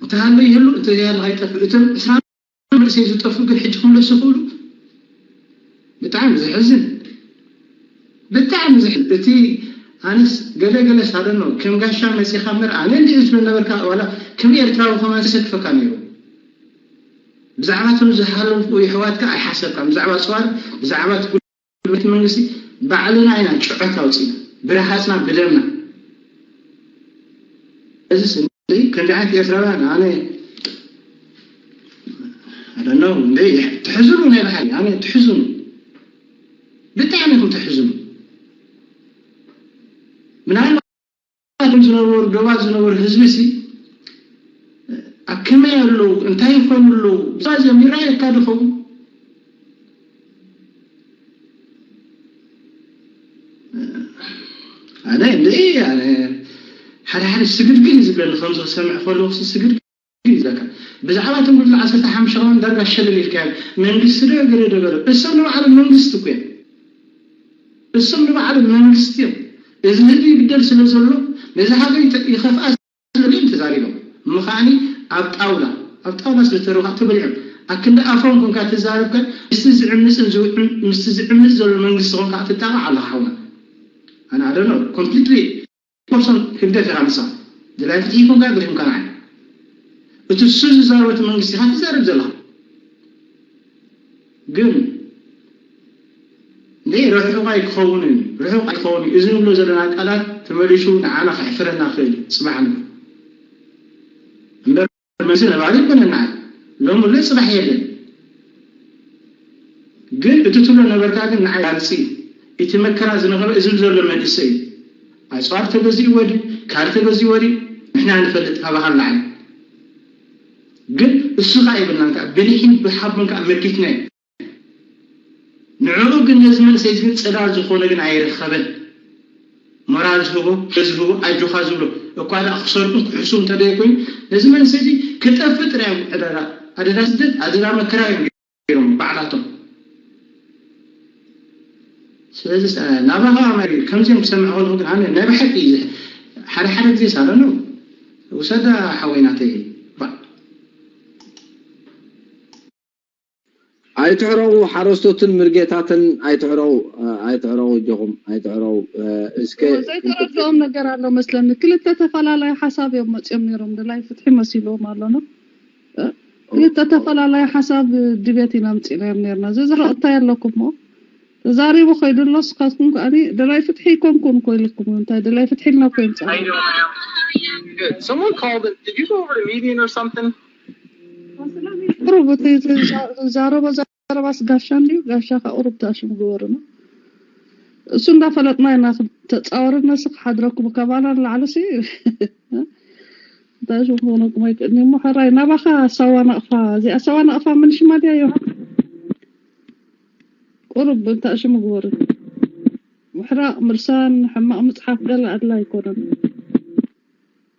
እንተሃሎ ይህሉ እንተዘይሃሎ ከይጠፍእ እቶም ዕስራ መንእሰይ ዝጠፍኡ ግን ሕጂ ክምለሱ ይኽእሉ። ብጣዕሚ ዘሕዝን፣ ብጣዕሚ ዘሕዝን። እቲ ኣነስ ገለ ገለ ሳደኖ ከም ጋሻ መጺኻ እምበር ኣነ እንዲኡ ትብል ነበርካ። ዋላ ከም ኤርትራዊ ከማን ዘሰክፈካ ነይሩ። ብዛዕባ እቶም ዝሓለፉ የሕዋትካ ኣይሓሰብካን። ብዛዕባ ኣጽዋር፣ ብዛዕባ እቲ ቤት መንግስቲ ባዕልና ኢና ጭዖት ኣውፂና ብረሃፅና ብደምና። እዚስ እንዲ ከምዚ ዓይነት ኤርትራውያን ኣነ ኣደነው እንደ ትሕዝኑ ናይ ብሓቂ ኣነ ትሕዝኑ ብጣዕሚ ኢኹም ትሕዝኑ። ምናልባት እቶም ዝነበሩ ዶባት ዝነበሩ ህዝቢ ሲ ኣብ ከመይ ኣለዉ እንታይ ይኾኑ ኣለዉ ብዛዚኦም ይረኣየካ ድኸውን? ኣነ እንደ ኣነ ሓደ ሓደ ስግድግድ እዩ ዝብለኒ ከምዚ ክሰምዕ ከለኹ ስግድግድ እዩ ዝብለካ። ብዛዕባ እቶም ክልተ ዓሰርተ ሓሙሽተ ከማን ዳርጋ ሸለል ኢልካዮም። መንግስቲ ዶ ገለ ዶ ገለ እሶም ንባዕሎም መንግስቲ እኮ እዮም። እሶም ንባዕሎም መንግስቲ እዮም። እዚ ህዝቢ ይግደል ስለ ዘሎ ነዚ ሃገር ይኸፍኣ ዝብል እዮም ተዛሪቦም። እሞ ከዓኒ ኣብ ጣውላ ኣብ ጣውላ ስለ ተረብካ ተበሊዖም ኣክንዲ ኣፎም ኮንካ ትዛረብካ ምስቲ ዝዕምፅን ዝውዕም ምስቲ ዝዕምፅ ዘሎ መንግስቲ ኮንካ ትጣቃዕ ኣለካ ሓውና። ኣነ ኣደኖ ኮምፕሊትሊ ፐርሶን ህግደፍ ኢኻ ንስኻ ድላይ ፍትሒ ኮንካ ግሪምካ ንዓይ እቲ እሱ ዝዛረበቲ መንግስቲ ኢኻ ትዛረብ ዘለኻ ግን እንዴ ርሑቕ ኣይክኸውን እዩ ርሑቕ ኣይክኸውን እዩ እዚ ንብሎ ዘለና ቃላት ተመሊሱ ንዓና ከሕፍረና ክእል እዩ ፅባሕ ንግሆ እምበር መንግስቲ ነባሪ ይኮነና ሎሚ ሎ ፅባሕ የለን ግን እቲ ትብሎ ነበርካ ግን ንዓይ ኣምፅእ እቲ መከራ ዝነበረ እዚ ዘሎ መንእሰይ እዩ ኣፅዋር ተገዚእዎ ድዩ ካልእ ተገዚእዎ ድዩ ንሕና ንፈልጥ ካባኻ ንላዕሊ ግን እሱ ከዓ ይብልና ከዓ ብልሒ ብሓቦን ከዓ መኪትና እዩ ንዕኡ ግን ነዚ መንእሰይ ግን ፅላል ዝኾነ ግን ኣይረኸበን ሞራል ዝህቦ ዝህቦ ኣጆኻ ዝብሎ እኳ ደኣ ክሰርቁን ክሕሱ እንተደይ ኮይኑ ነዚ መንእሰይ እዚ ክጠፍእ ጥራይ እዮም ዕደራ ኣደዳ ስደት ኣደዳ መከራ እዮም ገይሮም ባዕላቶም ስለዚ ናባኻ ከምዚኦም ክሰምዕ ከለኹ ግን ኣነ ናይ ብሓቂ ሓደ ሓደ ግዜ ሳለኑ ውሰዳ ሓወይ ናተይ ኣይትሕረቑ፣ ሓረስቶትን ምርጌታትን ኣይትሕረቑ። ኣይትሕረቑ፣ እጆኹም ኣይትሕረቑ። እስከ ዘይተረድኦም ነገር ኣሎ መስለኒ። ክልተ ተፈላለዩ ሓሳብ እዮም መፅኦም ነይሮም። ደላይ ፍትሒ መሲልዎም ኣሎ ነው። ክልተ ተፈላለዩ ሓሳብ ድቤት ኢና ምፂእናዮም ነርና። ዘዝረቕ እንታይ ኣለኩም ሞ? ተዛሪቡ ከይዱ ኣሎ። ስኻትኩም ከኣ ደላይ ፍትሒ ይኮንኩን እኮ ኢልኩም እንታይ ደላይ ፍትሒ ኢልና እኮ ይምፃ Someone called it. Did you go over to median or something? ቁሩብ እቲ ዝዛረቦ ዘረባስ ጋሻ እንድዩ። ጋሻ ከ ቁሩብ ተኣሽሙ ግበሩ ነው። እሱ እንዳፈለጥና ኢና ተፃወርና። ስኽ ሓድረኩም ከባና ንላዕሊ ሲ እንታይ ሽም ክኾነኩም ኣይክእልን እሞ ሕራይ ናባኻ ሳዋ ናቕፋ እዚኣ ሳዋ ናቕፋ ምን ሽማ ድያ ዮሃ ቁሩብ እንታይ ሽም ግበሩ። ምሕራቕ ምርሳን ሕማቕ ምፅሓፍ ገለ ኣድላ ኣይኮነን።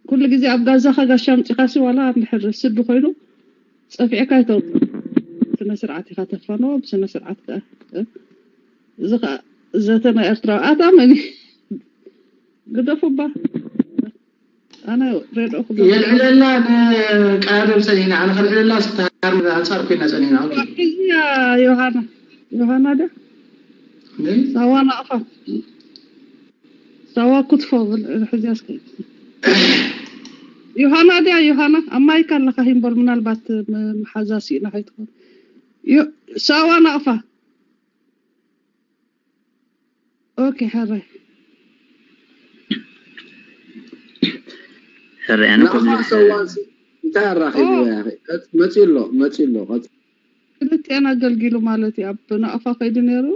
ኩሉ ግዜ ኣብ ጋዛኻ ጋሻ ኣምፂኻሲ ዋላ እንድሕር ስዲ ኮይኑ ፀፊዕካ ይተው ስነ ስርዓት ኢኻ ተፋንዎ ብስነ ስርዓት ከኣ እዚ ከኣ ዘተ ናይ ኤርትራ ኣታ መን ግደፉ እባ ኣነ ሬድኦ ክገብር የልዕለላ ንቃደም ጸኒና ኣነ ከልዕለላ ስታር ኣንጻር ኮይና ጸኒና ኦኬ ሕዚያ ዮሃና ዮሃና ደ እንዴ ሳዋ ናቕፋ ሳዋ ክትፎ ብል ሕዚያ እስከ ዮሃና ድያ ዮሃና ኣብ ማይካ ኣለኻ ሂምቦል ምናልባት ም- መሓዛ ስኢና ከይትኾን ዮ- ሳዋ ናቕፋ ኦኬ ሕራይ ሕራይ ኣነ ንዓኻ ኮምፕሊት ሰዋን ሲ እንታይ ኣራኺብዎ ያኺ መፂ ኣሎ መፂ ኣሎ ቀፅ ክልቲኣን ኣገልጊሉ ማለት እዩ ኣብ ናቕፋ ከይዱ ነይሩ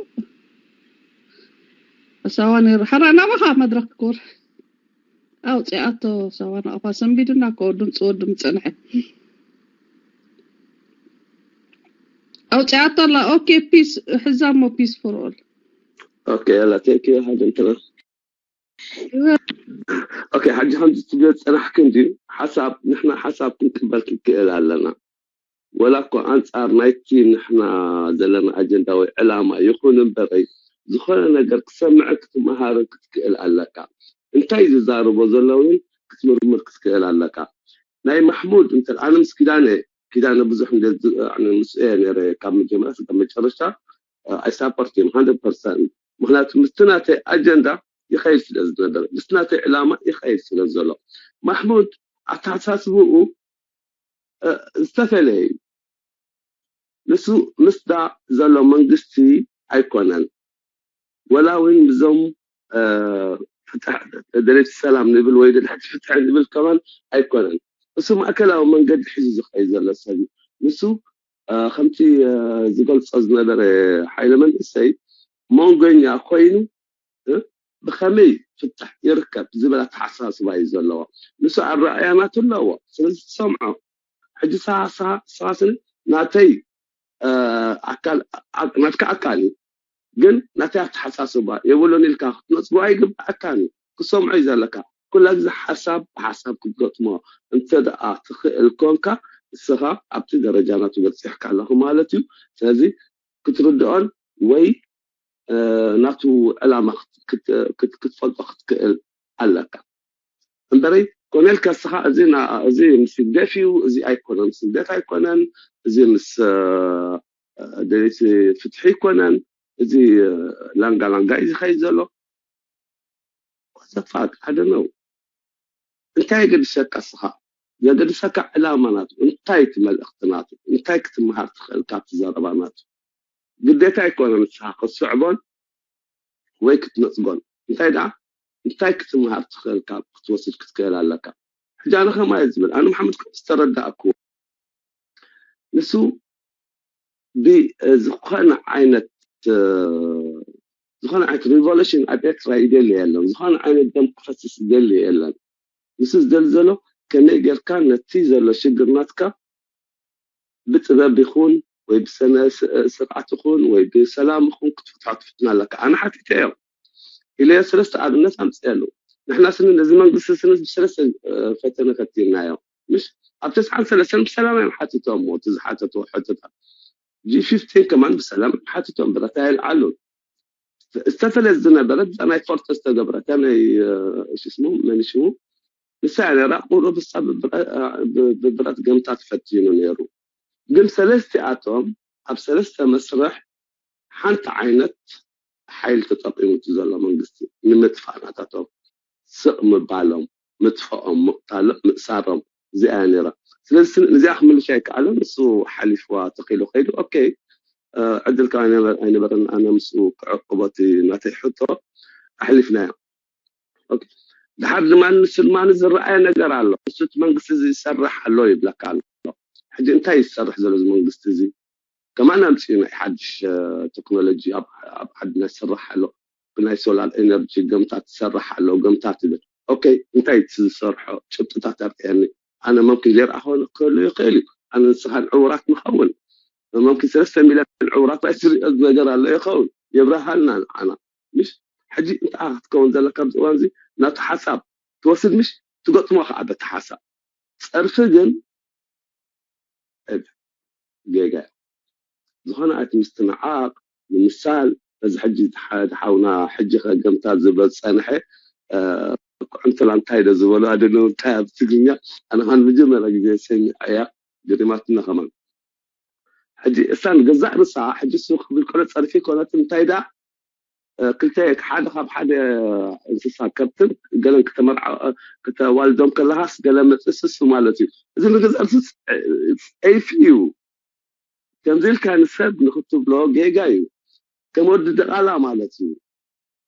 ሳዋ ነይሩ ሓራ ናባኻ መድረክ ክቡር ኣውፂኣቶ ሳዋ ናቕፋ ሰንቢድና እኮ ድምፂ ወዲ ምፀንሐ ኣውፂኣቶ ኣላ ኦኬ ፒስ ሕዛ እሞ ፒስ ፎር ኦል ኦኬ ያላ ቴንክ ዩ ሓደ እንትና ኦኬ ሕጂ ከምዚ ትብል ዝፀናሕኪ እንድዩ ሓሳብ ንሕና ሓሳብ ክንቅበል ክንክእል ኣለና ወላ እኮ ኣንፃር ናይቲ ንሕና ዘለና ኣጀንዳ ወይ ዕላማ ይኹን እምበረይ ዝኾነ ነገር ክሰምዕን ክትመሃርን ክትክእል ኣለካ እንታይ ዝዛርቦ ዘሎ እውን ክትምርምር ክትክእል ኣለካ ናይ ማሕሙድ እንተ ኣነ ምስ ኪዳነ ኪዳነ ብዙሕ ምስ እየ ነረ ካብ መጀመርያ ስጋብ መጨረሻ ኣይሳፖርት እዮም ሃንድረድ ፐርሰንት ምክንያቱ ምስቲ ናተይ ኣጀንዳ ይኸይድ ስለ ዝነበረ ምስቲ ናተይ ዕላማ ይኸይድ ስለ ዘሎ ማሕሙድ ኣተሓሳስብኡ ዝተፈለየ እዩ ንሱ ምስዳ ዘሎ መንግስቲ ኣይኮነን ወላ እውን ብዞም ደለይቲ ሰላም ንብል ወይ ደለይቲ ፍትሒ ንብል ከማን ኣይኮነን እሱ ማእከላዊ መንገዲ ሒዙ ዝኸይድ ዘሎ ሰብ እዩ ንሱ ከምቲ ዝገልፆ ዝነበረ ሓይለ መንእሰይ መንጎኛ ኮይኑ ብኸመይ ፍትሕ ይርከብ ዝብል ኣተሓሳስባ እዩ ዘለዎ ንሱ ኣረኣእያ ናቱ ኣለዎ ስለዚ ትሰምዖ ሕጂ ሳሳ ሳስን ናተይ ኣካል ናትካ ኣካል እዩ ግን ናተይ ኣተሓሳስባ የብሉን ኢልካ ክትነፅጎ ኣይግባኣካን እዩ ክሰምዖ እዩ ዘለካ ኩላ ግዜ ሓሳብ ብሓሳብ ክትገጥሞ እንተ ደኣ ትኽእል ኮንካ እስኻ ኣብቲ ደረጃ ናቱ በፂሕካ ኣለኹ ማለት እዩ ስለዚ ክትርድኦን ወይ ናቱ ዕላማ ክትፈልጦ ክትክእል ኣለካ እምበረይ ኮነ ኢልካ እስኻ እዚ እዚ ምስ ህግደፍ እዩ እዚ ኣይኮነን ምስ ህግደፍ ኣይኮነን እዚ ምስ ደሌት ፍትሒ ኣይኮነን እዚ ላንጋ ላንጋ እዩ ዝኸይድ ዘሎ what the fuck I don't know እንታይ የገድሰካ እስኻ ዘገድሰካ ዕላማ ናቱ እንታይ እቲ መልእኽቲ ናቱ እንታይ ክትመሃር ትኽእል ካብቲ ዘረባ ናቱ ግዴታ ኣይኮነን ንስኻ ክትስዕቦን ወይ ክትነፅጎን እንታይ ደኣ እንታይ ክትመሃር ትኽእል ካብ ክትወስድ ክትክእል ኣለካ ሕጂ ኣነ ከማይ ዝብል ኣነ መሓመድ ከም ዝተረዳእኩዎ ንሱ ብዝኾነ ዓይነት ዝኾነ ዓይነት ሪቮሉሽን ኣብ ኤርትራ ይደሊ የለን ዝኾነ ዓይነት ደም ክፈስስ ይደሊ የለን ንሱ ዝደሊ ዘሎ ከመይ ጌርካ ነቲ ዘሎ ሽግር ናትካ ብጥበብ ይኹን ወይ ብሰነ ስርዓት ይኹን ወይ ብሰላም ይኹን ክትፍትሖ ትፍትና ኣለካ ኣነ ሓቲተ እዮም ኢለዮ ሰለስተ ኣብነት ኣምፅእ ኣለዉ ንሕና ስኒ ነዚ መንግስቲ ስኒ ብሰለስተ ፈተነ ፈቲናዮ ምሽ ኣብ ተስዓን ሰለስተን ብሰላም እዮም ሓቲቶም እቲ ዝሓተትዎ ሕቶታት ጂ ፊፍቲን ከማን ብሰላም ሓቲቶም ብረት ኣይልዓሉን ዝተፈለየ ዝነበረ ብዛ ናይ ፎርቶ ዝተገብረ እታ ናይ ሽስሙ መን ሽሙ ንሳ ነራ ቁሩብ እሳ ብብረት ገምታ ተፈቲኑ ነይሩ ግን ሰለስቲኣቶም ኣብ ሰለስተ መስርሕ ሓንቲ ዓይነት ሓይሊ ተጠቂሙ እቲ ዘሎ መንግስቲ ንምጥፋእ ናታቶም፣ ስቕ ምባሎም፣ ምጥፍኦም፣ ምቕታሎም፣ ምእሳሮም፣ እዚኣ እያ ነይራ። ስለዚ ስን- እዚኣ ክምልሽ ኣይከኣለን። ንሱ ሓሊፍዋ ተኺሉ ከይዱ። ኦኬ፣ ዕድል ከዓ ኣይነበረን ኣነ ምስኡ ክዕቅቦ እቲ ናተይ ሕቶ ኣሕሊፍናዮ። ድሓር ድማ ንሱ ድማ ዝረኣየ ነገር ኣሎ። ንሱ እቲ መንግስቲ እዚ ይሰርሕ ኣሎ ይብለካ ኣሎ። ሕጂ እንታይ ይሰርሕ ዘሎ እዚ መንግስቲ እዚ? ከማን ኣምፅኡ ናይ ሓድሽ ቴክኖሎጂ ኣብ ዓድና ይሰርሕ ኣሎ። ብናይ ሶላር ኤነርጂ ገምታት ይሰርሕ ኣሎ፣ ገምታት ይብል። ኦኬ፣ እንታይ እቲ ዝሰርሖ ጭብጥታት ኣርኣየኒ። ኣነ መምኪን ዘይረኣኾ ክህሉ ይኽእል እዩ። ኣነ ንስኻን ዕውራት ንኸውን። መምኪን ሰለስተ ሚልዮን ዕውራት ኣይትሪኦ ነገር ኣሎ ይኸውን። የብርሃልና ንዓና። ምሽ ሕጂ እንታይ ክትከውን ዘለካ ኣብዚ እዋን እዚ ናቱ ሓሳብ ትወስድ ምሽ ትገጥሞ ከዓ በቲ ሓሳብ። ፀርፊ ግን ጌጋ ዝኾነ ኣይት ምስትንዓቕ ንምሳል በዚ ሕጂ ሓደ ሓውና ሕጂ ከገምታ ዝበል ፀንሐ ኩዕንትላ እንታይ ዶ ዝበሉ ኣደነ እንታይ ኣብ ትግርኛ ኣነ ኻን መጀመርያ ግዜ ሰሚዐያ ገሪማትና ከማን ሕጂ እሳ ንገዛእ ርሳ ሕጂ እሱ ክብል ከሎ ፀርፊ ኮነት እንታይ ዳ ክልተ ሓደ ካብ ሓደ እንስሳ ከብትን ገለን ከተመርዓ ከተዋልዶም ከለሃስ ገለ መፅስሱ ማለት እዩ። እዚ ንገዛእ ርሱ ፀይፊ እዩ። ከምዚ ኢልካ ንሰብ ንክትብሎ ጌጋ እዩ። ከም ወዲ ድቓላ ማለት እዩ።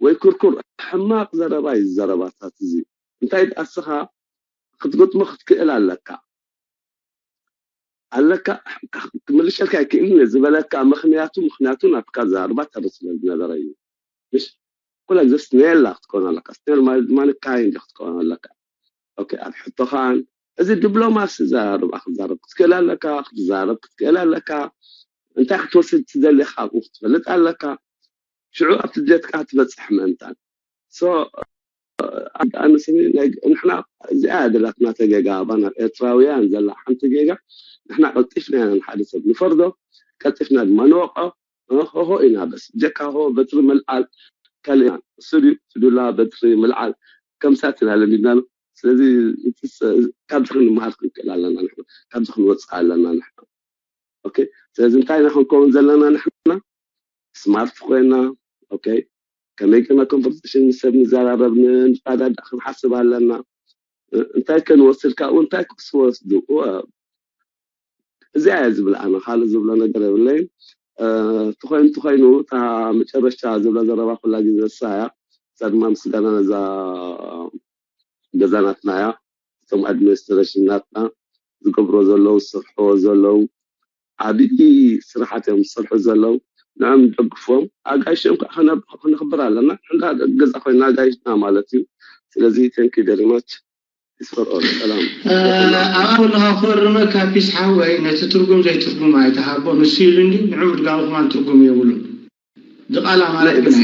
ወይ ኩርኩር ሕማቕ ዘረባ እዩ ዘረባታት እዚ። እንታይ ደኣ እስኻ ክትገጥሞ ክትክእል ኣለካ ኣለካ ክምልሸልካ ኣይክእልን እየ ዝበለካ ምክንያቱ ምክንያቱ ናትካ ዘረባ ተርፍ ስለ ዝነበረ እዩ። ምሽ ኩላ ግዜ ስኔላ ክትከውን ኣለካ። ስኔል ማለት ድማ ንካይንድ ክትከውን ኣለካ። ኦኬ ኣብ ሕቶኻን እዚ ዲፕሎማሲ ዘረባ ክትዛረብ ክትክእል ኣለካ ክትዛረብ ክትክእል ኣለካ። እንታይ ክትወስድ ትደሊ ካብኡ ክትፈልጥ ኣለካ። ሽዑ ኣብቲ ድሌትካ ትበፅሕ ምእንታን ኣነስኒ ንሕና እዚኣ ደላትና ተጌጋ ባና ኤርትራውያን ዘላ ሓንቲ ጌጋ ንሕና ቀልጢፍና ኢና ንሓደ ሰብ ንፈርዶ ቀልጢፍና ድማ ንወቕዖ ሆሆ ኢና በስ ጀካ ሆ በትሪ ምልዓል ካልእ እሱ ድዩ ትዱላ በትሪ ምልዓል ከምሳት ኢና ለሚድና ስለዚ ካብዚ ክንመሃር ክንክእል ኣለና ንሕና ካብዚ ክንወፅእ ኣለና ንሕና ኦኬ ስለዚ እንታይ ኢና ክንከውን ዘለና ንሕና ስማርት ኮይና ኦኬ ከመይ ገና ኮንቨርሴሽን ምስ ሰብ ንዘራረብ ንረዳዳእ ክንሓስብ ኣለና እንታይ ከንወስድ ካብኡ እንታይ ክስወስዱ እዚኣ እየ ዝብል ኣነ ካልእ ዝብሎ ነገር የብለይን ተኮይኑ ተኮይኑ እታ መጨረሽታ ዝብላ ዘረባ ኩላ ግዜ እሳ እያ እሳ ድማ ምስጋና ነዛ ገዛ ናትና እያ እቶም ኣድሚኒስትሬሽን ናትና ዝገብሮ ዘለዉ ዝሰርሕዎ ዘለዉ ዓብዪ ስራሓት እዮም ዝሰርሑ ዘለዉ ንዕም ንደግፎም ኣጋይሾም ከዓ ክነኽብር ኣለና እንዳ ገዛ ኮይና ኣጋይሽና ማለት እዩ ስለዚ thank you very much is for all ሰላም ኣብኣ ከለኻ ክፈርመካ ፒስ ሓወይ ነቲ ትርጉም ዘይትርጉም ኣይትሃቦ ንሱ ኢሉ እንዲ ንዑ ምድጋሙ ከማን ትርጉም የብሉን ድቓላ ማለት ግን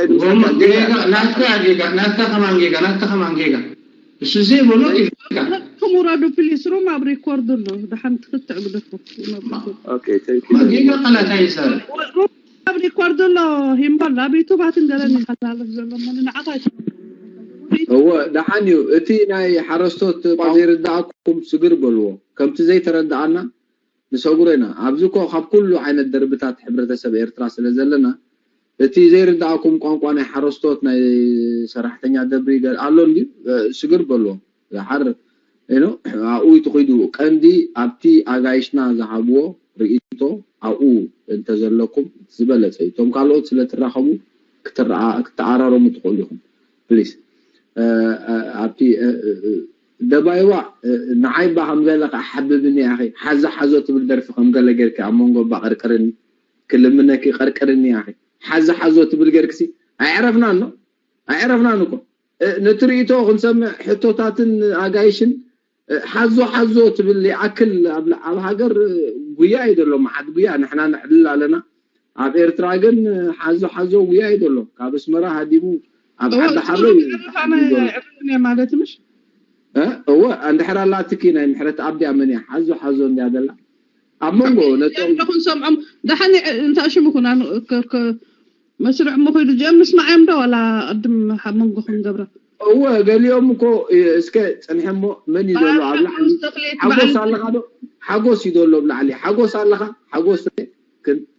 ኣይኮነን። ናትካ ጌጋ ናትካ ከማን ጌጋ ናትካ ከማን ጌጋ እሱ ዘይበሎ ጌጋ ክም ውረዱ ፕሊስ ሩም ኣብ ሪኮርድ ኣሎ ድሓን ትክትዕ ብለኩም ጌጋ ቃላት ኣይዛረብ ኣብ ሪኮርድ ኣሎ ሂምበል ኣብ ዩቱባትን ገለን ይሓላለፍ ዘሎ እሞ ንዓኻ እወ ደሓን እዩ እቲ ናይ ሓረስቶት እኳ ዘይርዳእኩም ስግር በልዎ ከምቲ ዘይተረዳኣና ንሰጉሮ ኢና ኣብዚ እኮ ካብ ኩሉ ዓይነት ደርብታት ሕብረተሰብ ኤርትራ ስለ ዘለና እቲ ዘይርዳእኩም ቋንቋ ናይ ሓረስቶት ናይ ሰራሕተኛ ደብሪ ገ- ኣሎ እንድዩ እ፣ ስግር በልዎ ዝሓር ኖ ኣብኡ ትኸዱ ቀንዲ ኣብቲ ኣጋይሽና ዝሃብዎ ርእይቶ ኣብኡ እንተዘለኩም ዝበለፀ እዩ እቶም ካልኦት ስለ ትራኸቡ ክትረኣ- ክትተኣራረሙ ትኽእሉ ኢኹም ፕሊስ ኣብቲ እ፣ እ፣ እ፣ ደባይዋ እ፣ ንዓይ ባ ከም ገለ ከዓ ሓብብኒ ያኺ ሓዚ ሓዞ ትብል ደርፊ ከም ገለ ጌርኪ ኣብ መንጎ ባ ቅርቅርኒ ክልምነኪ ቀርቅርኒ ያኺ ሓዚ ሓዞ ትብል ጌርክሲ ኣይዕረፍናን ነው ኣይዕረፍናን እኮ እ፣ ነቲ ርእይቶ ክንሰምዕ ሕቶታትን ኣጋይሽን እ፣ ሓዞ ሓዞ ትብል ይኣክል ኣብ ኣብ ሃገር እ፣ ጉያ እዩ ዘሎ መዓት ጉያ ንሕና ነዕልል ኣለና ኣብ ኤርትራ ግን እ፣ ሓዞ ሓዞ ጉያ እዩ ዘሎ ካብ ኣስመራ ሃዲሙ ኣብ ዓዲ ሓሎ እዩ ተሓዲጉ ዘሎ ማለት ምሽ እ፣ እወ እንድሕር ኣላትኪ ናይ ምሕረት ኣብዲ ኣመን እያ ሓዞ ሓዞ እንድያ ዘላ ኣብ መንጎ ነቶም ክንሰምዖም ደሓን እንታይ ሽሙ ኩና መስርዕ ምኽዱ ጀም ምስማዕ እዮም ዶ ዋላ ቅድም ሓብ መንጎ ክንገብራ እወ ገሊኦም እኮ እስከ ፀንሐ እሞ መን እዩ ዘሎ ኣብ ላዕሊ ሓጎስ ኣለካ ዶ ሓጎስ እዩ ዘሎ ብላዕሊ ሓጎስ ኣለኻ ሓጎስ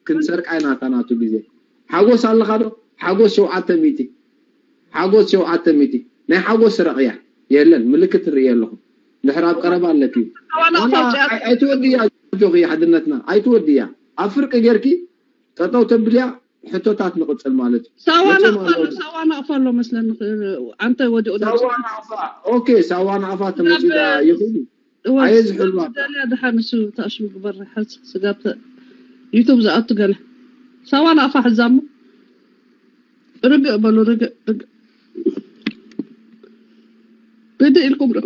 ክንሰርቃ ኢና እታ ናቱ ግዜ ሓጎስ ኣለኻ ዶ ሓጎስ ሸውዓተ ሚእቲ ሓጎስ ሸውዓተ ሚእቲ ናይ ሓጎስ ስረቕያ የለን ምልክት ንርኢ ኣለኹ ድሕር ኣብ ቀረባ ኣለኪ ኣይትወድያ ጆኺ ሓድነትና ኣይትወድያ ኣብ ፍርቂ ጌርኪ ጠጠው ተብልያ ሕቶታት ንቕፅል ማለት እዩ ሳዋ ናቕፋ ኣሎ ሳዋ ናቕፋ ኣሎ መስለኒ ኣንተ ወዲቑ ሳዋ ናቕፋ ኦኬ ሳዋ ናቕፋ ተመፂዳ ይኽእሉ ኣየ ዝሕልዋ ደልያ ድሓን እሱ ተኣሽሙ ግበር ሓዝ ስጋብ ዩቱብ ዝኣቱ ገለ ሳዋ ናቕፋ ሕዛሞ ርግእ በሉ ርግእ ርግእ ርድእ ኢልኩም ዶ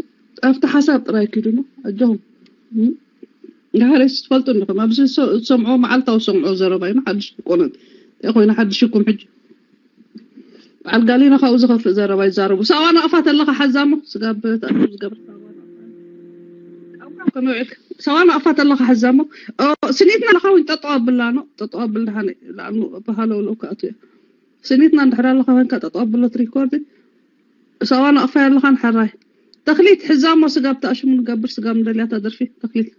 ኣብቲ ሓሳብ ጥራይ ኪዱ ነው ኣጆኹም ድሓር ትፈልጡ ኣለኹም ኣብዚ ዝሰምዖ መዓልታዊ ዝሰምዖ ዘረባ እዩ ሓድሽ ክኮነ እንታይ ኮይኑ ሓድሽ ይኩም ሕጂ በዓል ጋሊና ካብኡ ዝኸፍእ ዘረባ ይዛረቡ ሳዋ ናቕፋ ተለኻ ሓዛሞ ስጋብ ተኣቱ ዝገብር ሳዋ ናቕፋ ተለኻ ሓዛሞ ስኒትና ለኻ እውን ጠጠው ኣብላ ነው ጠጠው ኣብልና ሃነ ለኣኑ ባህለው ለው ከኣቱ እያ ስኒትና እንድሕር ኣለኻ ኮይንካ ጠጠው ኣብሎ ትሪኮርድ ሳዋ ናቕፋ ኣለኻን ሓራይ ተኽሊት ሕዛሞ ስጋብ ተኣሽሙ ንገብር ስጋብ ንደልያታ ደርፊ ተኽሊት